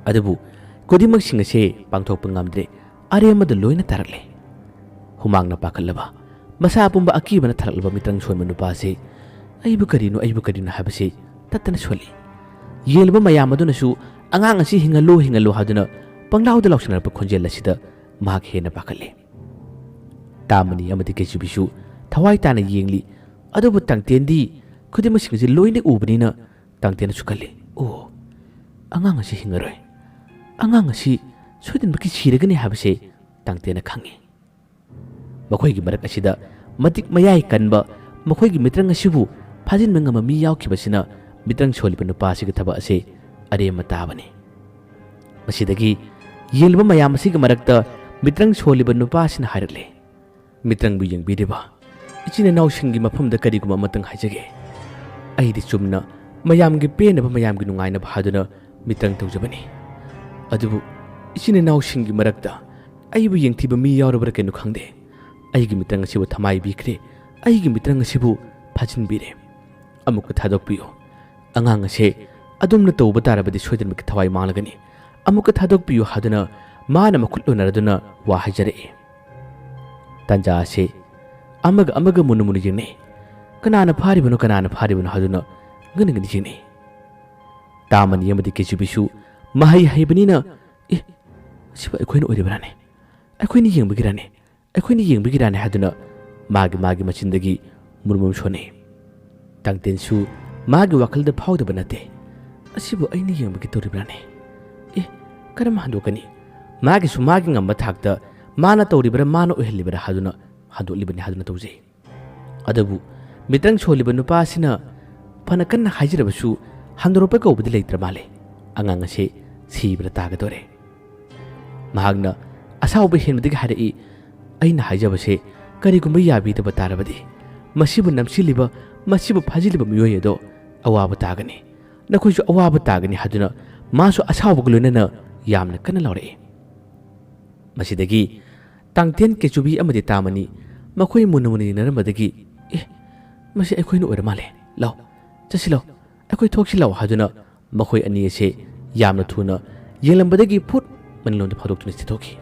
ꯑꯗꯨꯕꯨ ꯈꯨꯗꯤꯡꯃꯛꯁꯤꯡ ꯑꯁꯦ ꯄꯥꯡꯊꯣꯛꯄ ꯉꯝꯗ꯭ꯔꯦ, ꯑꯔꯦꯝꯕꯗ ꯂꯣꯏꯅ ꯇꯥꯔꯛꯂꯦ꯫ ꯍꯨꯃꯥꯡꯅ ꯄꯥꯈꯠꯂꯕ, ꯃꯁꯥ ꯄꯨꯝꯕ ꯑꯀꯤꯕꯅ ꯊꯜꯂꯛꯂꯕ ꯃꯤꯇ꯭ꯔꯪ ꯁꯣꯟꯕ ꯅꯨꯄꯥ ꯑꯁꯤ "ꯑꯩꯕꯨ ꯀꯔꯤꯅꯣ, ꯑꯩꯕꯨ ꯀꯔꯤꯅꯣ" ꯍꯥꯏꯕꯁꯤ ꯇꯠꯇꯅ ꯁꯣꯜꯂꯤ꯫ ꯌꯦꯡꯂꯤꯕ ꯃꯌꯥꯝ ꯑꯗꯨꯅꯁꯨ "ꯑꯉꯥꯡ ꯑꯁꯤ ꯍꯤꯡꯍꯜꯂꯨ, ꯍꯤꯡꯍꯜꯂꯨ" ꯍꯥꯏꯗꯨꯅ ꯄꯪꯂꯥꯎꯗ ꯂꯥꯎꯁꯤꯟꯅꯔꯛꯄ ꯈꯣꯟꯖꯦꯜ ꯑꯁꯤꯗ ꯃꯍꯥꯛ ꯍꯦꯟꯅ ꯄꯥꯈꯠꯂꯦ꯫ ꯇꯥꯃꯅꯤ ꯑꯃꯗꯤ ꯀꯦꯆꯨꯕꯤꯁꯨ ꯊꯋꯥꯏ ꯇꯥꯅ ꯌꯦꯡꯂꯤ꯫ ꯑꯗꯨꯕꯨ ꯇꯥꯡꯇꯦꯟꯗꯤ ꯈꯨꯗꯤꯡꯃꯛꯁꯤꯡ ꯑꯁꯤ ꯂꯣꯏꯅ ꯎꯕꯅꯤꯅ ꯇꯥꯡꯇꯦꯟꯅꯁꯨ ꯈꯜꯂꯤ, "ꯑꯣ, ꯑꯉꯥꯡ ꯑꯁꯤ ꯍꯤꯡꯉꯔꯣꯏ꯫ ꯑꯉꯥꯡ ꯑꯁꯤ ꯁꯣꯏꯗꯅꯃꯛꯀꯤ ꯁꯤꯔꯒꯅꯤ" ꯍꯥꯏꯕꯁꯦ ꯇꯥꯡꯇꯦꯟꯅ ꯈꯪꯉꯤ꯫ ꯃꯈꯣꯏꯒꯤ ꯃꯔꯛ ꯑꯁꯤꯗ ꯃꯇꯤꯛ ꯃꯌꯥꯏ ꯀꯟꯕ ꯃꯈꯣꯏꯒꯤ ꯃꯤꯇ꯭ꯔꯪ ꯑꯁꯤꯕꯨ ꯐꯥꯖꯤꯟꯕ ꯉꯝꯕ ꯃꯤ ꯌꯥꯎꯈꯤꯕꯁꯤꯅ ꯃꯤꯇ꯭ꯔꯪ ꯁꯣꯜꯂꯤꯕ ꯅꯨꯄꯥ ꯑꯁꯤꯒꯤ ꯊꯕꯛ ꯑꯁꯤ ꯑꯔꯦꯝꯕ ꯇꯥꯕꯅꯤ꯫ ꯃꯁꯤꯗꯒꯤ ꯌꯦꯡꯂꯤꯕ ꯃꯌꯥꯝ ꯑꯁꯤꯒꯤ ꯃꯔꯛꯇ ꯃꯤꯇ꯭ꯔꯪ ꯁꯣꯜꯂꯤꯕ ꯅꯨꯄꯥ ꯑꯁꯤꯅ ꯍꯥꯏꯔꯛꯂꯦ, "ꯃꯤꯇ꯭ꯔꯪꯕꯨ ꯌꯦꯡꯕꯤꯔꯤꯕ ꯏꯆꯤꯟ ꯏꯅꯥꯎꯁꯤꯡꯒꯤ ꯃꯐꯝꯗ ꯀꯔꯤꯒꯨꯝꯕ ꯑꯃꯇꯪ ꯍꯥꯏꯖꯒꯦ꯫ ꯑꯩꯗꯤ ꯆꯨꯝꯅ ꯃꯌꯥꯝꯒꯤ ꯄꯦꯟꯅꯕ, ꯃꯌꯥꯝꯒꯤ ꯅꯨꯡꯉꯥꯏꯅꯕ ꯍꯥꯏꯗꯨꯅ ꯃꯤꯇ꯭ꯔꯪ ꯇꯧꯖꯕꯅꯤ꯫ ꯑꯗꯨꯕꯨ ꯏꯆꯤꯟ ꯏꯅꯥꯎꯁꯤꯡꯒꯤ ꯃꯔꯛꯇ ꯑꯩꯕꯨ ꯌꯦꯡꯊꯤꯕ ꯃꯤ ꯌꯥꯎꯔꯕ꯭ꯔꯥ ꯀꯩꯅꯣ ꯈꯪꯗꯦ꯫ ꯑꯩꯒꯤ ꯃꯤꯇ꯭ꯔꯪ ꯑꯁꯤꯕꯨ ꯊꯃꯥꯏ ꯄꯤꯈ꯭ꯔꯦ, ꯑꯩꯒꯤ ꯃꯤꯇ꯭ꯔꯪ ꯑꯁꯤꯕꯨ ꯐꯥꯖꯤꯟꯕꯤꯔꯦ꯫ ꯑꯃꯨꯛꯀ ꯊꯥꯗꯣꯛꯄꯤꯌꯨ꯫ ꯑꯉꯥꯡ ꯑꯁꯦ ꯑꯗꯨꯝꯅ ꯇꯧꯕ ꯇꯥꯔꯕꯗꯤ ꯁꯣꯏꯗꯅꯃꯛꯀꯤ ꯊꯋꯥꯏ ꯃꯥꯡꯂꯒꯅꯤ꯫ ꯑꯃꯨꯛꯀ ꯊꯥꯗꯣꯛꯄꯤꯌꯨ" ꯍꯥꯏꯗꯨꯅ ꯃꯥꯅ ꯃꯈꯨꯠ ꯂꯣꯟꯅꯔꯗꯨꯅ ꯋꯥ ꯍꯥꯏꯖꯔꯛꯏ꯫ ꯇꯥꯟꯖꯥ ꯑꯁꯦ ꯑꯃꯒ ꯑꯃꯒ ꯃꯨꯟꯅ ꯃꯨꯟꯅ ꯌꯦꯡꯅꯩ꯫ ꯀꯅꯥꯅ ꯐꯥꯔꯤꯕꯅꯣ, ꯀꯅꯥꯅ ꯐꯥꯔꯤꯕꯅꯣ ꯍꯥꯏꯗꯨꯅ ꯉꯟꯅ ꯉꯟꯅ ꯌꯦꯡꯅꯩ꯫ ꯇꯥꯃꯅꯤ ꯑꯃꯗꯤ ꯀꯦꯆꯨꯕꯤꯁꯨ ꯃꯍꯩ ꯍꯩꯕꯅꯤꯅ, "ꯑꯦ, ꯑꯁꯤꯕꯨ ꯑꯩꯈꯣꯏꯅ ꯑꯣꯏꯔꯤꯕ꯭ꯔꯥꯅꯦ? ꯑꯩꯈꯣꯏꯅ ꯌꯦꯡꯕꯒꯤꯔꯥꯅꯦ? ꯑꯩꯈꯣꯏꯅ ꯌꯦꯡꯕꯒꯤꯔꯥꯅꯦ?" ꯍꯥꯏꯗꯨꯅ ꯃꯥꯒꯤ ꯃꯥꯒꯤ ꯃꯆꯤꯟꯗꯒꯤ ꯃꯨꯔꯃꯨꯔ ꯁꯣꯟꯅꯩ꯫ ꯇꯥꯡꯇꯦꯟꯁꯨ ꯃꯥꯒꯤ ꯋꯥꯈꯜꯗ ꯐꯥꯎꯗꯕ ꯅꯠꯇꯦ, "ꯑꯁꯤꯕꯨ ꯑꯩꯅ ꯌꯦꯡꯕꯒꯤ ꯇꯧꯔꯤꯕ꯭ꯔꯥꯅꯦ? ꯑꯦ, ꯀꯔꯝ ꯍꯟꯗꯣꯛꯀꯅꯤ? ꯃꯥꯒꯤꯁꯨ ꯃꯥꯒꯤ ꯉꯝꯕ ꯊꯥꯛꯇ ꯃꯥꯅ ꯇꯧꯔꯤꯕ꯭ꯔꯥ, ꯃꯥꯅ ꯑꯣꯏꯍꯜꯂꯤꯕ꯭ꯔꯥ ꯍꯥꯏꯗꯨꯅ ꯍꯟꯗꯣꯛꯂꯤꯕꯅꯤ" ꯍꯥꯏꯗꯨꯅ ꯇꯧꯖꯩ꯫ ꯑꯗꯨꯕꯨ ꯃꯤꯇ꯭ꯔꯪ ꯁꯣꯜꯂꯤꯕ ꯅꯨꯄꯥ ꯑꯁꯤꯅ ꯐꯅ ꯀꯟꯅ ꯍꯥꯏꯖꯔꯕꯁꯨ ꯍꯟꯗꯣꯔꯛꯄ ꯀꯧꯕꯗꯤ ꯂꯩꯇ꯭ꯔ ꯃꯥꯜꯂꯦ꯫ ꯑꯉꯥꯡ ꯑꯁꯦ ꯁꯤꯕꯗ ꯇꯥꯒꯗꯧꯔꯦ꯫ ꯃꯍꯥꯛꯅ ꯑꯁꯥꯎꯕ ꯍꯦꯟꯕꯗꯒꯤ ꯍꯥꯏꯔꯛꯏ, "ꯑꯩꯅ ꯍꯥꯏꯖꯕꯁꯦ ꯀꯔꯤꯒꯨꯝꯕ ꯌꯥꯕꯤꯗꯕ ꯇꯥꯔꯕꯗꯤ, ꯃꯁꯤꯕꯨ ꯅꯝꯁꯤꯜꯂꯤꯕ, ꯃꯁꯤꯕꯨ ꯐꯥꯖꯤꯜꯂꯤꯕ ꯃꯤꯑꯣꯏ ꯑꯗꯣ ꯑꯋꯥꯕ ꯇꯥꯒꯅꯤ꯫ ꯅꯈꯣꯏꯁꯨ ꯑꯋꯥꯕ ꯇꯥꯒꯅꯤ" ꯍꯥꯏꯗꯨꯅ ꯃꯥꯁꯨ ꯑꯁꯥꯎꯕꯒ ꯂꯣꯏꯅꯅ ꯌꯥꯝꯅ ꯀꯟꯅ ꯂꯥꯎꯔꯛꯏ꯫ ꯃꯁꯤꯗꯒꯤ ꯇꯥꯡꯇꯦꯟ, ꯀꯦꯆꯨꯕꯤ ꯑꯃꯗꯤ ꯇꯥꯃꯅꯤ ꯃꯈꯣꯏ ꯃꯨꯟꯅ ꯃꯨꯟꯅ ꯌꯦꯡꯅꯔꯝꯕꯗꯒꯤ, "ꯑꯦ, ꯃꯁꯤ ꯑꯩꯈꯣꯏꯅ ꯑꯣꯏꯔ ꯃꯥꯜꯂꯦ꯫ ꯂꯥꯎ, ꯆꯠꯁꯤ ꯂꯥꯎ, ꯑꯩꯈꯣꯏ ꯊꯣꯛꯁꯤ ꯂꯥꯎ" ꯍꯥꯏꯗꯨꯅ ꯃꯈꯣꯏ ꯑꯅꯤ ꯑꯁꯦ ꯌꯥꯝꯅ ꯊꯨꯅ ꯌꯦꯡꯂꯝꯕꯗꯒꯤ ꯐꯨꯠ ꯃꯅꯤꯡꯂꯣꯝꯗ ꯐꯥꯎꯗꯣꯛꯇꯨꯅ ꯆꯦꯟꯊꯣꯛꯈꯤ꯫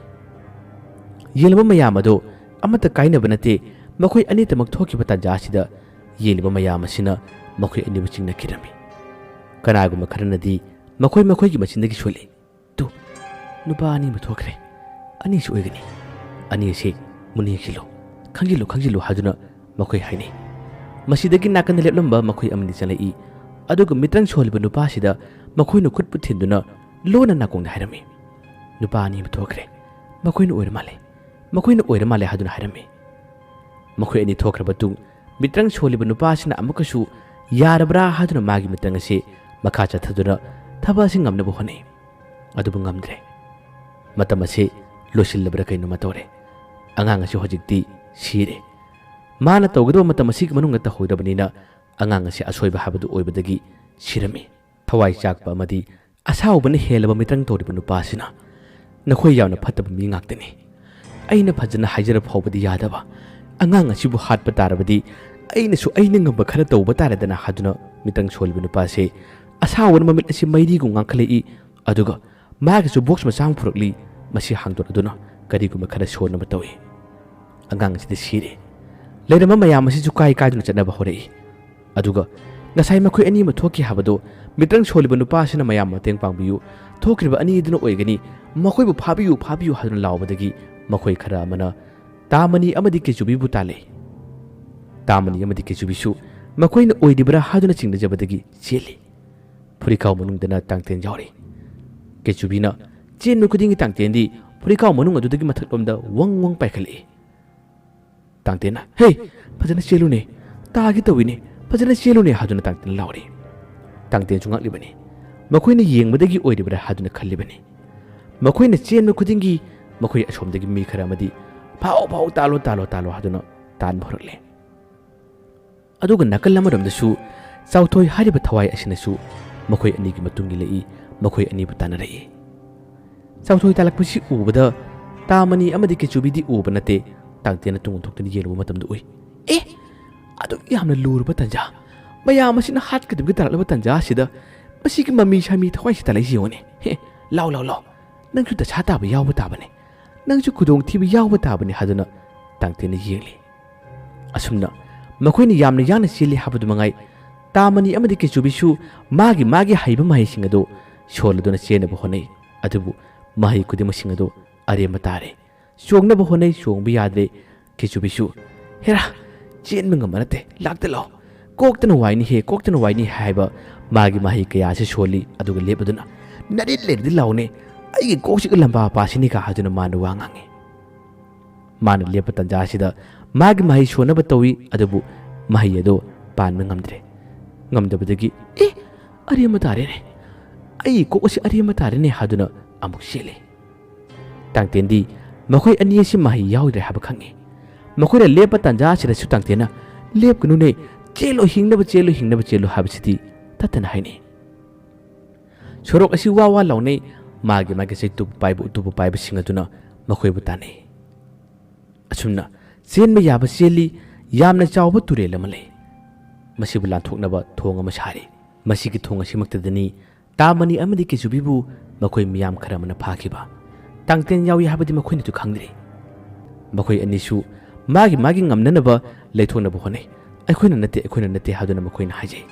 ꯌꯦꯡꯂꯝꯕ ꯃꯌꯥꯝ ꯑꯗꯣ ꯑꯃꯠꯇ ꯀꯥꯏꯅꯕ ꯅꯠꯇꯦ, ꯃꯈꯣꯏ ꯑꯅꯤꯇꯃꯛ ꯊꯣꯛꯈꯤꯕ ꯇꯥꯟꯖꯥ ꯑꯁꯤꯗ ꯌꯦꯡꯂꯤꯕ ꯃꯌꯥꯝ ꯑꯁꯤꯅ ꯃꯈꯣꯏ ꯑꯅꯤꯕꯨ ꯆꯤꯡꯅꯈꯤꯔꯝꯃꯤ꯫ ꯀꯅꯥꯒꯨꯝꯕ ꯈꯔꯅꯗꯤ ꯃꯈꯣꯏ ꯃꯈꯣꯏꯒꯤ ꯃꯆꯤꯟꯗꯒꯤ ꯁꯣꯜꯂꯤ, "ꯇꯨ, ꯅꯨꯄꯥ ꯑꯅꯤ ꯑꯃ ꯊꯣꯛꯈ꯭ꯔꯦ꯫ ꯑꯅꯤꯁꯨ ꯑꯣꯏꯒꯅꯤ꯫ ꯑꯅꯤ ꯑꯁꯤ ꯃꯨꯟꯅ ꯌꯦꯡꯁꯤꯜꯂꯨ, ꯈꯪꯖꯤꯜꯂꯨ, ꯈꯪꯖꯤꯜꯂꯨ" ꯍꯥꯏꯗꯨꯅ ꯃꯈꯣꯏ ꯍꯥꯏꯅꯩ꯫ ꯃꯁꯤꯗꯒꯤ ꯅꯥꯀꯟꯗ ꯂꯦꯞꯂꯝꯕ ꯃꯈꯣꯏ ꯑꯃꯅꯤ ꯆꯪꯂꯛꯏ꯫ ꯑꯗꯨꯒ ꯃꯤꯇ꯭ꯔꯪ ꯁꯣꯜꯂꯤꯕ ꯅꯨꯄꯥꯁꯤꯗ ꯃꯈꯣꯏꯅ ꯈꯨꯠꯄꯨ ꯊꯤꯟꯗꯨꯅ ꯂꯣꯟꯅ ꯅꯥꯀꯣꯡꯗ ꯍꯥꯏꯔꯝꯃꯤ, "ꯅꯨꯄꯥ ꯑꯅꯤ ꯑꯃ ꯊꯣꯛꯈ꯭ꯔꯦ꯫ ꯃꯈꯣꯏꯅ ꯑꯣꯏꯔ ꯃꯥꯜꯂꯦ꯫ ꯃꯈꯣꯏꯅ ꯑꯣꯏꯔ ꯃꯥꯜꯂꯦ" ꯍꯥꯏꯗꯨꯅ ꯍꯥꯏꯔꯝꯃꯤ꯫ ꯃꯈꯣꯏ ꯑꯅꯤ ꯊꯣꯛꯈ꯭ꯔ ꯃꯇꯨꯡ ꯃꯤꯇ꯭ꯔꯪ ꯁꯣꯜꯂꯤꯕ ꯅꯨꯄꯥꯁꯤꯅ ꯑꯃꯨꯛꯀꯁꯨ "ꯌꯥꯔꯕ꯭ꯔꯥ?" ꯍꯥꯏꯗꯨꯅ ꯃꯥꯒꯤ ꯃꯤꯇ꯭ꯔꯪ ꯑꯁꯤ ꯃꯈꯥ ꯆꯠꯊꯗꯨꯅ ꯊꯕꯛ ꯑꯁꯤ ꯉꯝꯅꯕ ꯍꯣꯠꯅꯩ꯫ ꯑꯗꯨꯕꯨ ꯉꯝꯗ꯭ꯔꯦ꯫ ꯃꯇꯝ ꯑꯁꯤ ꯂꯣꯏꯁꯤꯜꯂꯕ꯭ꯔꯥ ꯀꯩꯅꯣꯃ ꯇꯧꯔꯦ꯫ ꯑꯉꯥꯡ ꯑꯁꯤ ꯍꯧꯖꯤꯛꯇꯤ ꯁꯤꯔꯦ꯫ ꯃꯥꯅ ꯇꯧꯒꯗꯕ ꯃꯇꯝ ꯑꯁꯤꯒꯤ ꯃꯅꯨꯡꯗ ꯇꯧꯍꯧꯗ꯭ꯔꯕꯅꯤꯅ ꯑꯉꯥꯡ ꯑꯁꯤ ꯑꯁꯣꯏꯕ ꯍꯥꯏꯕꯗꯨ ꯑꯣꯏꯕꯗꯒꯤ ꯁꯤꯔꯝꯃꯤ꯫ ꯊꯋꯥꯏ ꯆꯥꯛꯄ ꯑꯃꯗꯤ ꯑꯁꯥꯎꯕꯅ ꯍꯦꯜꯂꯕ ꯃꯤꯇ꯭ꯔꯪ ꯇꯧꯔꯤꯕ ꯅꯨꯄꯥ ꯑꯁꯤꯅ, "ꯅꯈꯣꯏ ꯌꯥꯝꯅ ꯐꯠꯇꯕ ꯃꯤ ꯉꯥꯛꯇꯅꯤ꯫ ꯑꯩꯅ ꯐꯖꯅ ꯍꯥꯏꯖꯔ ꯐꯥꯎꯕꯗꯤ ꯌꯥꯗꯕ꯫ ꯑꯉꯥꯡ ꯑꯁꯤꯕꯨ ꯍꯥꯠꯄ ꯇꯥꯔꯕꯗꯤ ꯑꯩꯅꯁꯨ ꯑꯩꯅ ꯉꯝꯕ ꯈꯔ ꯇꯧꯕ ꯇꯥꯔꯦꯗꯅ" ꯍꯥꯏꯗꯨꯅ ꯃꯤꯇ꯭ꯔꯪ ꯁꯣꯜꯂꯤꯕ ꯅꯨꯄꯥ ꯑꯁꯤ ꯑꯁꯥꯎꯕꯅ ꯃꯃꯤꯠ ꯑꯁꯤ ꯃꯩꯔꯤꯒꯨꯝ ꯉꯥꯡꯈꯠꯂꯛꯏ꯫ ꯑꯗꯨꯒ ꯃꯥꯒꯤꯁꯨ ꯕꯣꯛꯁ ꯃꯆꯥ ꯑꯃ ꯄꯨꯔꯛꯂꯤ꯫ ꯃꯁꯤ ꯍꯥꯡꯗꯣꯔꯛꯗꯨꯅ ꯀꯔꯤꯒꯨꯝꯕ ꯈꯔ ꯁꯣꯟꯅꯕ ꯇꯧꯏ꯫ ꯑꯉꯥꯡ ꯑꯁꯤꯗꯤ ꯁꯤꯔꯦ꯫ ꯂꯩꯔꯝꯕ ꯃꯌꯥꯝ ꯑꯁꯤꯁꯨ ꯀꯥꯏ ꯀꯥꯏꯗꯨꯅ ꯆꯠꯅꯕ ꯍꯧꯔꯛꯏ꯫ ꯑꯗꯨꯒ ꯉꯁꯥꯏ ꯃꯈꯣꯏ ꯑꯅꯤ ꯑꯃ ꯊꯣꯛꯈꯤ ꯍꯥꯏꯕꯗꯣ ꯃꯤꯇ꯭ꯔꯪ ꯁꯣꯜꯂꯤꯕ ꯅꯨꯄꯥ ꯑꯁꯤꯅ ꯃꯌꯥꯝ ꯃꯇꯦꯡ ꯄꯥꯡꯕꯤꯌꯨ, ꯊꯣꯛꯈ꯭ꯔꯤꯕ ꯑꯅꯤꯗꯨꯅ ꯑꯣꯏꯒꯅꯤ, ꯃꯈꯣꯏꯕꯨ ꯐꯥꯕꯤꯌꯨ, ꯐꯥꯕꯤꯌꯨ ꯍꯥꯏꯗꯨꯅ ꯂꯥꯎꯕꯗꯒꯤ ꯃꯈꯣꯏ ꯈꯔ ꯑꯃꯅ ꯇꯥꯃꯅꯤ ꯑꯃꯗꯤ ꯀꯦꯆꯨꯕꯤꯕꯨ ꯇꯥꯜꯂꯤ꯫ ꯇꯥꯃꯅꯤ ꯑꯃꯗꯤ ꯀꯦꯆꯨꯕꯤꯁꯨ ꯃꯈꯣꯏꯅ ꯑꯣꯏꯔꯤꯕ꯭ꯔꯥ ꯍꯥꯏꯗꯨꯅ ꯆꯤꯡꯅꯖꯕꯗꯒꯤ ꯆꯦꯜꯂꯤ꯫ ꯐꯨꯔꯤꯈꯥꯎ ꯃꯅꯨꯡꯗꯅ ꯇꯥꯡꯇꯦꯟ ꯌꯥꯎꯔꯤ꯫ ꯀꯦꯆꯨꯕꯤꯅ ꯆꯦꯟꯕ ꯈꯨꯗꯤꯡꯒꯤ ꯇꯥꯡꯇꯦꯟꯗꯤ ꯐꯨꯔꯤꯈꯥꯎ ꯃꯅꯨꯡ ꯑꯗꯨꯗꯒꯤ ꯃꯊꯛꯂꯣꯝꯗ ꯋꯪ ꯋꯪ ꯄꯥꯏꯈꯠꯂꯛꯏ꯫ ꯇꯥꯡꯇꯦꯟꯅ, "ꯍꯦ, ꯐꯖꯅ ꯆꯦꯜꯂꯨꯅꯦ, ꯇꯥꯒꯦ ꯇꯧꯏꯅꯦ, ꯐꯖꯅ ꯆꯦꯜꯂꯨꯅꯦ" ꯍꯥꯏꯗꯨꯅ ꯇꯥꯡꯇꯦꯟ ꯂꯥꯎꯔꯤ꯫ ꯇꯥꯡꯇꯦꯟꯁꯨ ꯉꯛꯂꯤꯕꯅꯤ꯫ ꯃꯈꯣꯏꯅ ꯌꯦꯡꯕꯗꯒꯤ ꯑꯣꯏꯔꯤꯕ꯭ꯔꯥ ꯍꯥꯏꯗꯨꯅ ꯈꯜꯂꯤꯕꯅꯤ꯫ ꯃꯈꯣꯏꯅ ꯆꯦꯟꯕ ꯈꯨꯗꯤꯡꯒꯤ ꯃꯈꯣꯏ ꯑꯁꯣꯝꯗꯒꯤ ꯃꯤ ꯈꯔ ꯑꯃꯗꯤ, "ꯐꯥꯎ, ꯐꯥꯎ, ꯇꯥꯜꯂꯣ, ꯇꯥꯜꯂꯣ, ꯇꯥꯜꯂꯣ" ꯍꯥꯏꯗꯨꯅ ꯇꯥꯟꯕ ꯍꯧꯔꯛꯂꯦ꯫ ꯑꯗꯨꯒ ꯅꯥꯀꯜ ꯑꯃꯔꯣꯝꯗꯁꯨ ꯆꯥꯎꯊꯣꯏ ꯍꯥꯏꯔꯤꯕ ꯊꯋꯥꯏ ꯑꯁꯤꯅꯁꯨ ꯃꯈꯣꯏ ꯑꯅꯤꯒꯤ ꯃꯇꯨꯡ ꯏꯜꯂꯛꯏ, ꯃꯈꯣꯏ ꯑꯅꯤꯕꯨ ꯇꯥꯟꯅꯔꯛꯏ꯫ ꯆꯥꯎꯊꯣꯏ ꯇꯥꯜꯂꯛꯄꯁꯤ ꯎꯕꯗ ꯇꯥꯃꯅꯤ ꯑꯃꯗꯤ ꯀꯦꯆꯨꯕꯤꯗꯤ ꯎꯕ ꯅꯠꯇꯦ, ꯇꯥꯡꯇꯦꯟꯅ ꯇꯨꯡ ꯑꯣꯟꯊꯣꯛꯇꯨꯅ ꯌꯦꯡꯂꯨꯕ ꯃꯇꯝꯗ ꯎꯏ꯫ ꯑꯦ, ꯑꯗꯨꯛ ꯌꯥꯝꯅ ꯂꯨꯔꯕ ꯇꯟꯖꯥ, ꯃꯌꯥꯝ ꯑꯁꯤꯅ ꯍꯥꯠꯀꯗꯕꯒꯤ ꯇꯥꯔꯛꯂꯕ ꯇꯟꯖꯥ ꯑꯁꯤꯗ ꯃꯁꯤꯒꯤ ꯃꯃꯤ ꯁꯥꯃꯤ ꯊꯋꯥꯏꯁꯤ ꯇꯥꯜꯂꯛꯏꯁꯤ ꯌꯦꯡꯉꯨꯅꯦ꯫ ꯍꯦ, ꯂꯥꯎ, ꯂꯥꯎ, ꯂꯥꯎ, ꯅꯪꯁꯨ ꯗꯁꯥ ꯇꯥꯕ ꯌꯥꯎꯕ ꯇꯥꯕꯅꯤ, ꯅꯪꯁꯨ ꯈꯨꯗꯣꯡꯊꯤꯕ ꯌꯥꯎꯕ ꯇꯥꯕꯅꯤ ꯍꯥꯏꯗꯨꯅ ꯇꯥꯡꯇꯦꯟꯅ ꯌꯦꯡꯂꯤ꯫ ꯑꯁꯨꯝꯅ ꯃꯈꯣꯏꯅ ꯌꯥꯝꯅ ꯌꯥꯡꯅ ꯆꯦꯜꯂꯤ ꯍꯥꯏꯕꯗꯨ ꯃꯉꯥꯏ, ꯇꯥꯃꯅꯤ ꯑꯃꯗꯤ ꯀꯦꯆꯨꯕꯤꯁꯨ ꯃꯥꯒꯤ ꯃꯥꯒꯤ ꯍꯩꯕ ꯃꯍꯩꯁꯤꯡ ꯑꯗꯨ ꯁꯣꯜꯂꯗꯨꯅ ꯆꯦꯟꯅꯕ ꯍꯣꯠꯅꯩ꯫ ꯑꯗꯨꯕꯨ ꯃꯍꯩ ꯈꯨꯗꯤꯡꯃꯛꯁꯤꯡ ꯑꯗꯨ ꯑꯔꯦꯝꯕ ꯇꯥꯔꯦ꯫ ꯆꯣꯡꯅꯕ ꯍꯣꯠꯅꯩ, ꯆꯣꯡꯕ ꯌꯥꯗ꯭ꯔꯦ꯫ ꯀꯦꯆꯨꯕꯤꯁꯨ, "ꯍꯦꯔꯥ, ꯆꯦꯟꯕ ꯉꯝꯕ ꯅꯠꯇꯦ, ꯂꯥꯛꯇ ꯂꯥꯛꯑꯣ꯫ ꯀꯣꯛꯇꯅ ꯋꯥꯏꯅꯤꯍꯦ, ꯀꯣꯛꯇꯅ ꯋꯥꯏꯅꯤ" ꯍꯥꯏꯕ ꯃꯥꯒꯤ ꯃꯍꯩ ꯀꯌꯥ ꯑꯁꯤ ꯁꯣꯜꯂꯤ꯫ ꯑꯗꯨꯒ ꯂꯦꯞꯄꯗꯨꯅ, "ꯅꯔꯤꯟ ꯂꯩꯔꯗꯤ ꯂꯥꯛꯑꯣꯅꯦ, ꯑꯩꯒꯤ ꯀꯣꯛꯁꯤꯒ ꯂꯝꯕꯥ ꯄꯥꯁꯤꯅꯤꯒ" ꯍꯥꯏꯗꯨꯅ ꯃꯥꯅ ꯋꯥ ꯉꯥꯡꯉꯤ꯫ ꯃꯥꯅ ꯂꯦꯞꯄ ꯇꯥꯟꯖꯥ ꯑꯁꯤꯗ ꯃꯥꯒꯤ ꯃꯍꯩ ꯁꯣꯟꯅꯕ ꯇꯧꯏ, ꯑꯗꯨꯕꯨ ꯃꯍꯩ ꯑꯗꯨ ꯄꯥꯟꯕ ꯉꯝꯗ꯭ꯔꯦ꯫ ꯉꯝꯗꯕꯗꯒꯤ, "ꯑꯦ, ꯑꯔꯦꯝꯕ ꯇꯥꯔꯦꯅꯦ, ꯑꯩꯒꯤ ꯀꯣꯛ ꯑꯁꯤ ꯑꯔꯦꯝꯕ ꯇꯥꯔꯦꯅꯦ" ꯍꯥꯏꯗꯨꯅ ꯑꯃꯨꯛ ꯆꯦꯜꯂꯤ꯫ ꯇꯥꯡꯇꯦꯟꯗꯤ ꯃꯈꯣꯏ ꯑꯅꯤ ꯑꯁꯤ ꯃꯍꯩ ꯌꯥꯎꯗ꯭ꯔꯦ ꯍꯥꯏꯕ ꯈꯪꯉꯤ꯫ ꯃꯈꯣꯏꯅ ꯂꯦꯞꯄ ꯇꯥꯟꯖꯥ ꯑꯁꯤꯗꯁꯨ ꯇꯥꯡꯇꯦꯟꯅ, "ꯂꯦꯞꯀꯅꯨꯅꯦ, ꯆꯦꯜꯂꯣ, ꯍꯤꯡꯅꯕ ꯆꯦꯜꯂꯣ, ꯍꯤꯡꯅꯕ ꯆꯦꯜꯂꯣ" ꯍꯥꯏꯕꯁꯤꯗꯤ ꯇꯠꯇꯅ ꯍꯥꯏꯅꯩ꯫ ꯁꯣꯔꯣꯛ ꯑꯁꯤ ꯋꯥ ꯋꯥ ꯂꯥꯎꯅꯩ꯫ ꯃꯥꯒꯤ ꯃꯥꯒꯤ ꯆꯩꯇꯨꯞ ꯄꯥꯏꯕ ꯎꯇꯨꯞ ꯄꯥꯏꯕꯁꯤꯡ ꯑꯗꯨꯅ ꯃꯈꯣꯏꯕꯨ ꯇꯥꯟꯅꯩ꯫ ꯑꯁꯨꯝꯅ ꯆꯦꯟꯕ ꯌꯥꯕ ꯆꯦꯜꯂꯤ꯫ ꯌꯥꯝꯅ ꯆꯥꯎꯕ ꯇꯨꯔꯦꯜ ꯑꯃ ꯂꯩ꯫ ꯃꯁꯤꯕꯨ ꯂꯥꯟꯊꯣꯛꯅꯕ ꯊꯣꯡ ꯑꯃ ꯁꯥꯔꯤ꯫ ꯃꯁꯤꯒꯤ ꯊꯣꯡ ꯑꯁꯤꯃꯛꯇꯗꯅꯤ ꯇꯥꯃꯅꯤ ꯑꯃꯗꯤ ꯀꯦꯆꯨꯕꯤꯕꯨ ꯃꯈꯣꯏ ꯃꯤꯌꯥꯝ ꯈꯔ ꯑꯃꯅ ꯐꯥꯈꯤꯕ꯫ ꯇꯥꯡꯇꯦꯟ ꯌꯥꯎꯏ ꯍꯥꯏꯕꯗꯤ ꯃꯈꯣꯏꯅꯁꯨ ꯈꯪꯗ꯭ꯔꯤ꯫ ꯃꯈꯣꯏ ꯑꯅꯤꯁꯨ ꯃꯥꯒꯤ ꯃꯥꯒꯤ ꯉꯝꯅꯅꯕ ꯂꯩꯊꯣꯛꯅꯕ ꯍꯣꯠꯅꯩ꯫ "ꯑꯩꯈꯣꯏꯅ ꯅꯠꯇꯦ, ꯑꯩꯈꯣꯏꯅ ꯅꯠꯇꯦ" ꯍꯥꯏꯗꯨꯅ ꯃꯈꯣꯏꯅ ꯍꯥꯏꯖꯩ꯫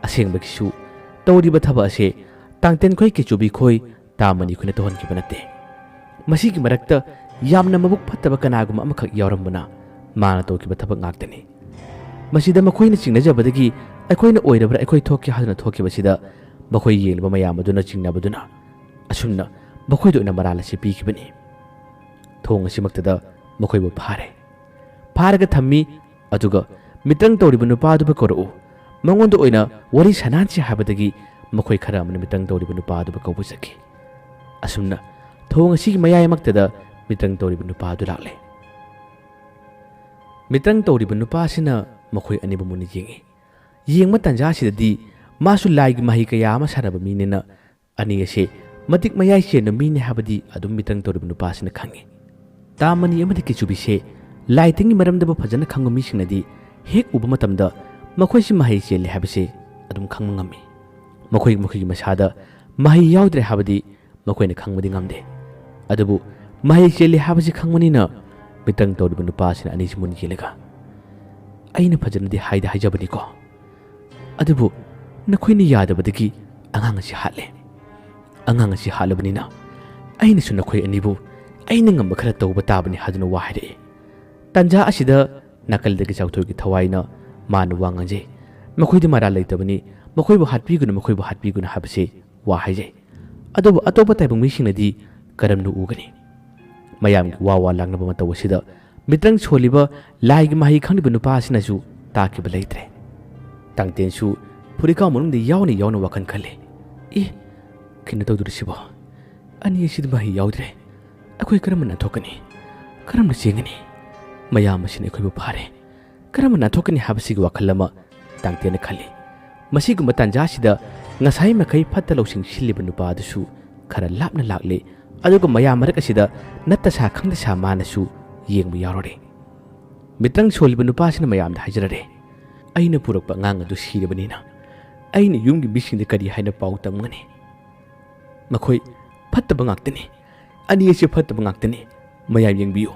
ꯑꯁꯦꯡꯕꯒꯤꯁꯨ ꯇꯧꯔꯤꯕ ꯊꯕꯛ ꯑꯁꯦ ꯇꯥꯡꯇꯦꯟꯈꯣꯏ, ꯀꯦꯆꯨꯕꯤꯈꯣꯏ, ꯇꯥꯃꯅꯤꯈꯣꯏꯅ ꯇꯧꯍꯟꯈꯤꯕ ꯅꯠꯇꯦ꯫ ꯃꯁꯤꯒꯤ ꯃꯔꯛꯇ ꯌꯥꯝꯅ ꯃꯕꯨꯛ ꯐꯠꯇꯕ ꯀꯅꯥꯒꯨꯝꯕ ꯑꯃꯈꯛ ꯌꯥꯎꯔꯝꯕꯅ ꯃꯥꯅ ꯇꯧꯈꯤꯕ ꯊꯕꯛ ꯉꯥꯛꯇꯅꯤ꯫ ꯃꯁꯤꯗ ꯃꯈꯣꯏꯅ ꯆꯤꯡꯅꯖꯕꯗꯒꯤ ꯑꯩꯈꯣꯏꯅ ꯑꯣꯏꯔꯕ꯭ꯔꯥ, ꯑꯩꯈꯣꯏ ꯊꯣꯛꯀꯦ ꯍꯥꯏꯗꯨꯅ ꯊꯣꯛꯈꯤꯕꯁꯤꯗ ꯃꯈꯣꯏ ꯌꯦꯡꯂꯤꯕ ꯃꯌꯥꯝ ꯑꯗꯨꯅ ꯆꯤꯡꯅꯕꯗꯨꯅ ꯑꯁꯨꯝꯅ ꯃꯈꯣꯏꯗ ꯑꯣꯏꯅ ꯃꯔꯥꯜ ꯑꯁꯤ ꯄꯤꯈꯤꯕꯅꯤ꯫ ꯊꯣꯡ ꯑꯁꯤꯃꯛꯇꯗ ꯃꯈꯣꯏꯕꯨ ꯐꯥꯔꯦ꯫ ꯐꯥꯔꯒ ꯊꯝꯃꯤ꯫ ꯑꯗꯨꯒ "ꯃꯤꯇ꯭ꯔꯪ ꯇꯧꯔꯤꯕ ꯅꯨꯄꯥꯗꯨꯕꯨ ꯀꯧꯔꯛꯎ, ꯃꯉꯣꯟꯗ ꯑꯣꯏꯅ ꯋꯥꯔꯤ ꯁꯥꯟꯅꯍꯟꯁꯤ" ꯍꯥꯏꯕꯗꯒꯤ ꯃꯈꯣꯏ ꯈꯔ ꯑꯃꯅ ꯃꯤꯇ꯭ꯔꯪ ꯇꯧꯔꯤꯕ ꯅꯨꯄꯥꯗꯨꯕꯨ ꯀꯧꯕ ꯆꯠꯈꯤ꯫ ꯑꯁꯨꯝꯅ ꯊꯣꯡ ꯑꯁꯤꯒꯤ ꯃꯌꯥꯏꯃꯛꯇꯗ ꯃꯤꯇ꯭ꯔꯪ ꯇꯧꯔꯤꯕ ꯅꯨꯄꯥ ꯑꯗꯨ ꯂꯥꯛꯂꯦ꯫ ꯃꯤꯇ꯭ꯔꯪ ꯇꯧꯔꯤꯕ ꯅꯨꯄꯥ ꯑꯁꯤꯅ ꯃꯈꯣꯏ ꯑꯅꯤꯕꯨ ꯃꯨꯟꯅ ꯌꯦꯡꯉꯤ꯫ ꯌꯦꯡꯕ ꯇꯥꯟꯖꯥ ꯑꯁꯤꯗꯗꯤ ꯃꯥꯁꯨ ꯂꯥꯏꯒꯤ ꯃꯍꯩ ꯀꯌꯥ ꯑꯃ ꯁꯥꯟꯅꯕ ꯃꯤꯅꯤꯅ ꯑꯅꯤ ꯑꯁꯤ ꯃꯇꯤꯛ ꯃꯌꯥꯏ ꯆꯦꯟꯕ ꯃꯤꯅꯤ ꯍꯥꯏꯕꯗꯤ ꯑꯗꯨꯝ ꯃꯤꯇ꯭ꯔꯪ ꯇꯧꯔꯤꯕ ꯅꯨꯄꯥ ꯑꯁꯤꯅ ꯈꯪꯉꯤ꯫ ꯇꯥꯃꯅꯤ ꯑꯃꯗꯤ ꯀꯦꯆꯨꯕꯤꯁꯦ ꯂꯥꯏ ꯇꯤꯟꯒꯤ ꯃꯔꯝꯗꯕꯨ ꯐꯖꯅ ꯈꯪꯕ ꯃꯤꯁꯤꯡꯅꯗꯤ ꯍꯦꯛ ꯎꯕ ꯃꯇꯝꯗ ꯃꯈꯣꯏꯁꯤ ꯃꯍꯩ ꯆꯦꯜꯂꯤ ꯍꯥꯏꯕꯁꯦ ꯑꯗꯨꯝ ꯈꯪꯕ ꯉꯝꯃꯤ꯫ ꯃꯈꯣꯏ ꯃꯈꯣꯏꯒꯤ ꯃꯁꯥꯗ ꯃꯍꯩ ꯌꯥꯎꯗ꯭ꯔꯦ ꯍꯥꯏꯕꯗꯤ ꯃꯈꯣꯏꯅ ꯈꯪꯕꯗꯤ ꯉꯝꯗꯦ꯫ ꯑꯗꯨꯕꯨ ꯃꯍꯩ ꯆꯦꯜꯂꯤ ꯍꯥꯏꯕꯁꯤ ꯈꯪꯕꯅꯤꯅ ꯃꯤꯇ꯭ꯔꯪ ꯇꯧꯔꯤꯕ ꯅꯨꯄꯥ ꯑꯁꯤꯅ ꯑꯅꯤꯁꯤ ꯃꯨꯟꯅ ꯌꯦꯡꯂꯒ, "ꯑꯩꯅ ꯐꯖꯅꯗꯤ ꯍꯥꯏꯗꯤ ꯍꯥꯏꯖꯕꯅꯤꯀꯣ, ꯑꯗꯨꯕꯨ ꯅꯈꯣꯏꯅ ꯌꯥꯗꯕꯗꯒꯤ ꯑꯉꯥꯡ ꯑꯁꯤ ꯍꯥꯠꯂꯦ꯫ ꯑꯉꯥꯡ ꯑꯁꯤ ꯍꯥꯠꯂꯕꯅꯤꯅ ꯑꯩꯅꯁꯨ ꯅꯈꯣꯏ ꯑꯅꯤꯕꯨ ꯑꯩꯅ ꯉꯝꯕ ꯈꯔ ꯇꯧꯕ ꯇꯥꯕꯅꯤ" ꯍꯥꯏꯗꯨꯅ ꯋꯥ ꯍꯥꯏꯔꯛꯏ꯫ ꯇꯥꯟꯖꯥ ꯑꯁꯤꯗ ꯅꯥꯀꯜꯗꯒꯤ ꯆꯥꯎꯊꯣꯏꯒꯤ ꯊꯋꯥꯏꯅ ꯃꯥꯅ ꯋꯥ ꯉꯥꯡꯖꯩ꯫ "ꯃꯈꯣꯏꯗꯤ ꯃꯔꯥꯜ ꯂꯩꯇꯕꯅꯤ, ꯃꯈꯣꯏꯕꯨ ꯍꯥꯠꯄꯤꯒꯅꯨ, ꯃꯈꯣꯏꯕꯨ ꯍꯥꯠꯄꯤꯒꯅꯨ" ꯍꯥꯏꯕꯁꯤ ꯋꯥ ꯍꯥꯏꯖꯩ꯫ ꯑꯗꯨꯕꯨ ꯑꯇꯣꯞꯄ ꯇꯥꯏꯕꯪ ꯃꯤꯁꯤꯡꯅꯗꯤ ꯀꯔꯝꯅ ꯎꯒꯅꯤ? ꯃꯌꯥꯝꯒꯤ ꯋꯥ ꯋꯥ ꯂꯥꯡꯅꯕ ꯃꯇꯧ ꯑꯁꯤꯗ ꯃꯤꯇ꯭ꯔꯪ ꯁꯣꯜꯂꯤꯕ ꯂꯥꯏꯒꯤ ꯃꯍꯩ ꯈꯪꯂꯤꯕ ꯅꯨꯄꯥ ꯑꯁꯤꯅꯁꯨ ꯇꯥꯈꯤꯕ ꯂꯩꯇ꯭ꯔꯦ꯫ ꯇꯥꯡꯇꯦꯟꯁꯨ ꯐꯨꯔꯤꯀꯥꯎ ꯃꯅꯨꯡꯗ ꯌꯥꯎꯅ ꯌꯥꯎꯅ ꯋꯥꯈꯜ ꯈꯜꯂꯤ꯫ "ꯏ, ꯀꯩꯅꯣ ꯇꯧꯗꯣꯔꯤꯁꯤꯕꯣ? ꯑꯅꯤ ꯑꯁꯤꯗ ꯃꯍꯩ ꯌꯥꯎꯗ꯭ꯔꯦ꯫ ꯑꯩꯈꯣꯏ ꯀꯔꯝꯕ ꯅꯥꯟꯊꯣꯛꯀꯅꯤ? ꯀꯔꯝꯅ ꯆꯦꯟꯒꯅꯤ?" ꯃꯌꯥꯝ ꯑꯁꯤꯅ ꯑꯩꯈꯣꯏꯕꯨ ꯐꯥꯔꯦ꯫ ꯀꯔꯝꯅ ꯅꯥꯟꯊꯣꯛꯀꯅꯤ ꯍꯥꯏꯕꯁꯤꯒꯤ ꯋꯥꯈꯜ ꯑꯃ ꯇꯥꯡꯇꯦꯟꯅ ꯈꯜꯂꯤ꯫ ꯃꯁꯤꯒꯨꯝꯕ ꯇꯥꯟꯖꯥ ꯑꯁꯤꯗ ꯉꯁꯥꯏ ꯃꯈꯩ ꯐꯠꯇ ꯂꯧꯁꯤꯡ ꯁꯤꯜꯂꯤꯕ ꯅꯨꯄꯥ ꯑꯗꯨꯁꯨ ꯈꯔ ꯂꯥꯞꯅ ꯂꯥꯛꯂꯦ꯫ ꯑꯗꯨꯒ ꯃꯌꯥꯝ ꯃꯔꯛ ꯑꯁꯤꯗ ꯅꯠꯇ ꯁꯥ ꯈꯪꯗ ꯁꯥ ꯃꯥꯅꯁꯨ ꯌꯦꯡꯕ ꯌꯥꯎꯔꯔꯦ꯫ ꯃꯤꯇ꯭ꯔꯪ ꯁꯣꯜꯂꯤꯕ ꯅꯨꯄꯥꯁꯤꯅ ꯃꯌꯥꯝꯗ ꯍꯥꯏꯖꯔꯔꯦ, "ꯑꯩꯅ ꯄꯨꯔꯛꯄ ꯑꯉꯥꯡ ꯑꯗꯨ ꯁꯤꯔꯕꯅꯤꯅ ꯑꯩꯅ ꯌꯨꯝꯒꯤ ꯃꯤꯁꯤꯡꯗ ꯀꯔꯤ ꯍꯥꯏꯅ ꯄꯥꯎ ꯇꯝꯒꯅꯤ? ꯃꯈꯣꯏ ꯐꯠꯇꯕ ꯉꯥꯛꯇꯅꯤ꯫ ꯑꯅꯤ ꯑꯁꯤ ꯐꯠꯇꯕ ꯉꯥꯛꯇꯅꯤ꯫ ꯃꯌꯥꯝ ꯌꯦꯡꯕꯤꯌꯨ꯫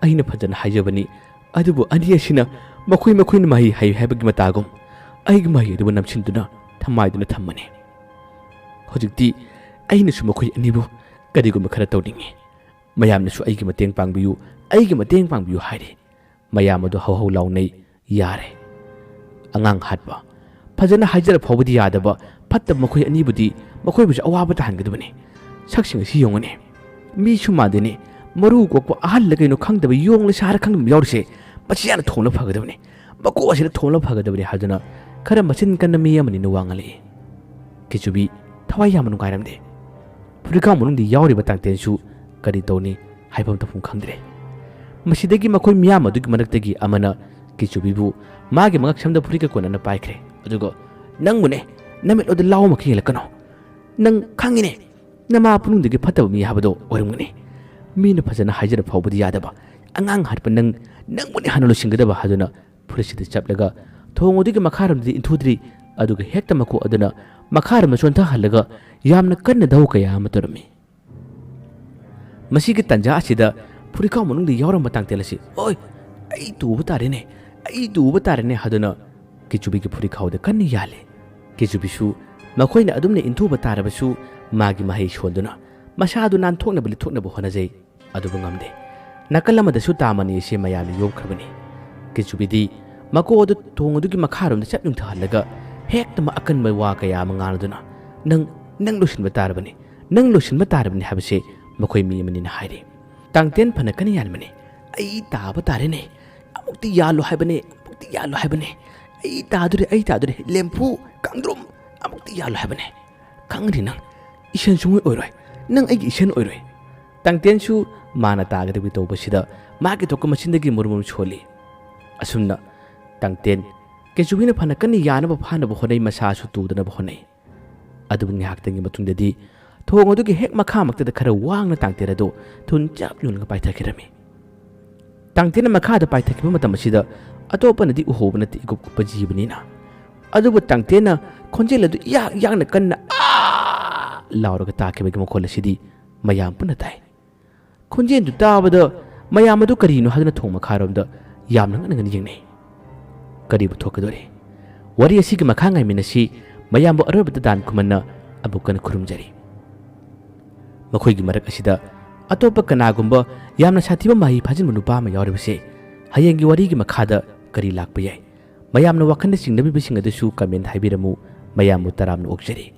ꯑꯩꯅ ꯐꯖꯅ ꯍꯥꯏꯖꯕꯅꯤ, ꯑꯗꯨꯕꯨ ꯑꯅꯤ ꯑꯁꯤꯅ ꯃꯈꯣꯏ ꯃꯈꯣꯏꯅ ꯃꯍꯩ ꯍꯩ ꯍꯥꯏꯕꯒꯤ ꯃꯇꯥꯒꯨꯝ ꯑꯩꯒꯤ ꯃꯍꯩ ꯑꯗꯨꯕꯨ ꯅꯝꯁꯤꯟꯗꯨꯅ ꯊꯝꯃꯥꯏꯗꯨꯅ ꯊꯝꯕꯅꯤ꯫ ꯍꯧꯖꯤꯛꯇꯤ ꯑꯩꯅꯁꯨ ꯃꯈꯣꯏ ꯑꯅꯤꯕꯨ ꯀꯔꯤꯒꯨꯝꯕ ꯈꯔ ꯇꯧꯅꯤꯡꯏ꯫ ꯃꯌꯥꯝꯅꯁꯨ ꯑꯩꯒꯤ ꯃꯇꯦꯡ ꯄꯥꯡꯕꯤꯌꯨ, ꯑꯩꯒꯤ ꯃꯇꯦꯡ ꯄꯥꯡꯕꯤꯌꯨ" ꯍꯥꯏꯔꯤ꯫ ꯃꯌꯥꯝ ꯑꯗꯨ ꯍꯧ ꯍꯧ ꯂꯥꯎꯅꯩ꯫ ꯌꯥꯔꯦ꯫ ꯑꯉꯥꯡ ꯍꯥꯠꯄ, ꯐꯖꯅ ꯍꯥꯏꯖꯔ ꯐꯥꯎꯕꯗꯤ ꯌꯥꯗꯕ ꯐꯠꯇꯕ ꯃꯈꯣꯏ ꯑꯅꯤꯕꯨꯗꯤ ꯃꯈꯣꯏꯕꯨꯁꯨ ꯑꯋꯥꯕ ꯇꯥꯍꯟꯒꯗꯕꯅꯤ꯫ ꯁꯛꯁꯤꯡ ꯑꯁꯤ ꯌꯦꯡꯉꯨꯅꯦ꯫ ꯃꯤꯁꯨ ꯃꯥꯟꯗꯦꯅꯦ꯫ ꯃꯔꯨ ꯀꯣꯛꯄ ꯑꯍꯜꯂ ꯀꯩꯅꯣ ꯈꯪꯗꯕ, ꯌꯣꯡꯂ ꯁꯥꯔ ꯈꯪꯗꯕ ꯌꯥꯎꯔꯤꯁꯦ ꯃꯆꯤꯟꯖꯥꯛꯅ ꯊꯣꯝꯂ ꯐꯒꯗꯕꯅꯤ꯫ ꯃꯀꯣꯛ ꯑꯁꯤꯗ ꯊꯣꯝꯂ ꯐꯒꯗꯕꯅꯤ ꯍꯥꯏꯗꯨꯅ ꯈꯔ ꯃꯆꯤꯟ ꯀꯟꯕ ꯃꯤ ꯑꯃꯅꯤꯅ ꯋꯥ ꯉꯥꯡꯂꯛꯏ꯫ ꯀꯤꯆꯨꯕꯤ ꯊꯋꯥꯏ ꯌꯥꯝꯅ ꯅꯨꯡꯉꯥꯏꯔꯝꯗꯦ꯫ ꯐꯨꯔꯤꯠꯈꯥꯎ ꯃꯅꯨꯡꯗ ꯌꯥꯎꯔꯤꯕ ꯇꯥꯡꯇꯦꯟꯁꯨ ꯀꯔꯤ ꯇꯧꯅꯤ ꯍꯥꯏꯐꯝ ꯇꯧꯐꯝ ꯈꯪꯗ꯭ꯔꯦ꯫ ꯃꯁꯤꯗꯒꯤ ꯃꯈꯣꯏ ꯃꯤꯌꯥꯝ ꯑꯗꯨꯒꯤ ꯃꯔꯛꯇꯒꯤ ꯑꯃꯅ ꯀꯤꯆꯨꯕꯤꯕꯨ ꯃꯥꯒꯤ ꯃꯉꯛꯁꯝꯗ ꯐꯨꯔꯤꯠꯀ ꯀꯣꯟꯅꯅ ꯄꯥꯏꯈ꯭ꯔꯦ꯫ ꯑꯗꯨꯒ, "ꯅꯪꯕꯨꯅꯦ, ꯅꯃꯤꯠꯂꯣꯗ ꯂꯥꯎ ꯑꯃ ꯌꯦꯡꯂꯛꯀꯅꯣ꯫ ꯅꯪ ꯈꯪꯉꯤꯅꯦ, ꯅꯃꯥ ꯄꯨꯛꯅꯨꯡꯗꯒꯤ ꯐꯠꯇꯕ ꯃꯤ ꯍꯥꯏꯕꯗꯣ ꯑꯣꯏꯔꯝꯒꯅꯤ꯫ ꯃꯤꯅ ꯐꯖꯅ ꯍꯥꯏꯖꯔ ꯐꯥꯎꯕꯗꯤ ꯌꯥꯗꯕ ꯑꯉꯥꯡ ꯍꯥꯠꯄ ꯅꯪ, ꯅꯪꯕꯨꯅꯦ ꯍꯥꯟꯅ ꯂꯣꯏꯁꯤꯟꯒꯗꯕ" ꯍꯥꯏꯗꯨꯅ ꯐꯨꯔꯤꯠꯁꯤꯗ ꯆꯞꯂꯒ ꯊꯣꯡ ꯑꯗꯨꯒꯤ ꯃꯈꯥꯔꯣꯝꯗꯗꯤ ꯏꯟꯊꯨꯗ꯭ꯔꯤ꯫ ꯑꯗꯨꯒ ꯍꯦꯛꯇ ꯃꯀꯣꯛ ꯑꯗꯨꯅ ꯃꯈꯥꯔꯣꯝꯗ ꯆꯣꯟꯊꯍꯜꯂꯒ ꯌꯥꯝꯅ ꯀꯟꯅ ꯙꯧ ꯀꯌꯥ ꯑꯃ ꯇꯧꯔꯝꯃꯤ꯫ ꯃꯁꯤꯒꯤ ꯇꯥꯟꯖꯥ ꯑꯁꯤꯗ ꯐꯨꯔꯤꯠꯈꯥꯎ ꯃꯅꯨꯡꯗ ꯌꯥꯎꯔꯝꯕ ꯇꯥꯡꯇꯦꯜ ꯑꯁꯤ, "ꯑꯣꯏ, ꯑꯩ ꯇꯨꯕ ꯇꯥꯔꯦꯅꯦ, ꯑꯩ ꯇꯨꯕ ꯇꯥꯔꯦꯅꯦ" ꯍꯥꯏꯗꯨꯅ ꯀꯦꯆꯨꯕꯤꯒꯤ ꯐꯨꯔꯤꯈꯥꯎꯗ ꯀꯟꯅ ꯌꯥꯜꯂꯤ꯫ ꯀꯦꯆꯨꯕꯤꯁꯨ ꯃꯈꯣꯏꯅ ꯑꯗꯨꯝꯅ ꯏꯟꯊꯨꯕ ꯇꯥꯔꯕꯁꯨ ꯃꯥꯒꯤ ꯃꯍꯩ ꯁꯣꯟꯗꯨꯅ ꯃꯁꯥꯗꯨ ꯅꯥꯟꯊꯣꯛꯅꯕ ꯂꯤꯊꯣꯛꯅꯕ ꯍꯣꯠꯅꯖꯩ꯫ ꯑꯗꯨꯕꯨ ꯉꯝꯗꯦ꯫ ꯅꯥꯀꯜ ꯑꯃꯗꯁꯨ ꯇꯥ ꯃꯅꯤ ꯑꯁꯤ ꯃꯌꯥꯝꯅ ꯌꯣꯝꯈ꯭ꯔꯕꯅꯤ꯫ ꯀꯦꯆꯨꯕꯤꯗꯤ ꯃꯀꯣꯛ ꯑꯗꯨ ꯊꯣꯡ ꯑꯗꯨꯒꯤ ꯃꯈꯥꯔꯣꯝꯗ ꯆꯞ ꯌꯨꯡꯊꯍꯜꯂꯒ ꯍꯦꯛꯇꯃꯛ ꯑꯀꯟꯕ ꯋꯥ ꯀꯌꯥ ꯑꯃ ꯉꯥꯡꯂꯗꯨꯅ, "ꯅꯪ, ꯅꯪ ꯂꯣꯏꯁꯤꯟꯕ ꯇꯥꯔꯕꯅꯤ, ꯅꯪ ꯂꯣꯏꯁꯤꯟꯕ ꯇꯥꯔꯕꯅꯤ" ꯍꯥꯏꯕꯁꯦ ꯃꯈꯣꯏ ꯃꯤ ꯑꯃꯅꯤꯅ ꯍꯥꯏꯔꯤ꯫ ꯇꯥꯡꯇꯦꯟ ꯐꯅ ꯀꯟꯅ ꯌꯥꯟꯕꯅꯤ꯫ "ꯑꯩ ꯇꯥꯕ ꯇꯥꯔꯦꯅꯦ, ꯑꯃꯨꯛꯇꯤ ꯌꯥꯜꯂꯣ ꯍꯥꯏꯕꯅꯦ, ꯑꯃꯨꯛꯇꯤ ꯌꯥꯜꯂꯣ ꯍꯥꯏꯕꯅꯦ, ꯑꯩ ꯇꯥꯗꯣꯔꯦ, ꯑꯩ ꯇꯥꯗꯣꯔꯦ, ꯂꯦꯝꯐꯨ, ꯀꯥꯡꯗ꯭ꯔꯨꯝ, ꯑꯃꯨꯛꯇꯤ ꯌꯥꯜꯂꯣ ꯍꯥꯏꯕꯅꯦ꯫ ꯈꯪꯒꯅꯤ ꯅꯪ, ꯏꯁꯟ ꯁꯨꯡꯑꯣꯏ ꯑꯣꯏꯔꯣꯏ, ꯅꯪ ꯑꯩꯒꯤ ꯏꯁꯟ ꯑꯣꯏꯔꯣꯏ"꯫ ꯇꯥꯡꯇꯦꯟꯁꯨ ꯃꯥꯅ ꯇꯥꯒꯗꯕꯒꯤ ꯇꯧꯕꯁꯤꯗ ꯃꯥꯒꯤ ꯊꯣꯛꯄ ꯃꯆꯤꯟꯗꯒꯤ ꯃꯨꯔꯨꯝ ꯃꯨꯔꯨꯝ ꯁꯣꯜꯂꯤ꯫ ꯑꯁꯨꯝꯅ ꯇꯥꯡꯇꯦꯟ ꯀꯦꯆꯨꯕꯤꯅ ꯐꯅ ꯀꯟꯅ ꯌꯥꯅꯕ ꯐꯥꯅꯕ ꯍꯣꯠꯅꯩ, ꯃꯁꯥꯁꯨ ꯇꯨꯗꯅꯕ ꯍꯣꯠꯅꯩ꯫ ꯑꯗꯨꯕꯨ ꯉꯥꯏꯍꯥꯛꯇꯪꯒꯤ ꯃꯇꯨꯡꯗꯗꯤ ꯊꯣꯡ ꯑꯗꯨꯒꯤ ꯍꯦꯛ ꯃꯈꯥꯃꯛꯇꯗ ꯈꯔ ꯋꯥꯡꯅ ꯇꯥꯡꯇꯦꯟ ꯑꯗꯨ ꯊꯨꯟ ꯆꯞ ꯌꯨꯡꯂꯒ ꯄꯥꯏꯊꯈꯤꯔꯝꯃꯤ꯫ ꯇꯥꯡꯇꯦꯟꯅ ꯃꯈꯥꯗ ꯄꯥꯏꯊꯈꯤꯕ ꯃꯇꯝ ꯑꯁꯤꯗ ꯑꯇꯣꯞꯄꯅꯗꯤ ꯎꯍꯧꯕ ꯅꯠꯇꯦ, ꯏꯀꯨꯞ ꯀꯨꯞꯄ ꯖꯤꯕꯅꯤꯅ꯫ ꯑꯗꯨꯕꯨ ꯇꯥꯡꯇꯦꯟꯅ ꯈꯣꯟꯖꯦꯜ ꯑꯗꯨ ꯏꯌꯥꯛ ꯌꯥꯛꯅ ꯀꯟꯅ "ꯑꯥ!" ꯂꯥꯎꯔꯒ ꯇꯥꯈꯤꯕꯒꯤ ꯃꯈꯣꯜ ꯑꯁꯤꯗꯤ ꯃꯌꯥꯝ ꯄꯨꯟꯅ ꯇꯥꯏ꯫ ꯈꯣꯟꯖꯦꯜꯗꯨ ꯇꯥꯕꯗ ꯃꯌꯥꯝ ꯑꯗꯨ ꯀꯔꯤꯅꯣ ꯍꯥꯏꯗꯨꯅ ꯊꯣꯡ ꯃꯈꯥꯔꯣꯝꯗ ꯌꯥꯝꯅ ꯉꯟꯅ ꯉꯟꯅ ꯌꯦꯡꯅꯩ꯫ ꯀꯔꯤꯕꯨ ꯊꯣꯛꯀꯗꯣꯔꯤ? ꯋꯥꯔꯤ ꯑꯁꯤꯒꯤ ꯃꯈꯥ ꯉꯥꯏꯃꯤꯟꯅꯁꯤ꯫ ꯃꯌꯥꯝꯕꯨ ꯑꯔꯣꯏꯕꯗ ꯗꯥꯟ ꯈꯨꯃꯟꯅ ꯑꯃꯨꯛ ꯀꯟꯅ ꯈꯨꯔꯨꯝꯖꯔꯤ꯫ ꯃꯈꯣꯏꯒꯤ ꯃꯔꯛ ꯑꯁꯤꯗ ꯑꯇꯣꯞꯄ ꯀꯅꯥꯒꯨꯝꯕ ꯌꯥꯝꯅ ꯁꯥꯊꯤꯕ ꯃꯍꯩ ꯐꯥꯖꯤꯟꯕ ꯅꯨꯄꯥ ꯑꯃ ꯌꯥꯎꯔꯤꯕꯁꯦ ꯍꯌꯦꯡꯒꯤ ꯋꯥꯔꯤꯒꯤ ꯃꯈꯥꯗ ꯀꯔꯤ ꯂꯥꯛꯄ ꯌꯥꯏ? ꯃꯌꯥꯝꯅ ꯋꯥꯈꯜꯗ ꯆꯤꯡꯅꯕꯤꯕꯁꯤꯡ ꯑꯗꯨꯁꯨ comment ꯍꯥꯏꯕꯤꯔꯝꯃꯨ꯫ ꯃꯌꯥꯝꯕꯨ ꯇꯔꯥꯝꯅ ꯑꯣꯛꯆꯔꯤ꯫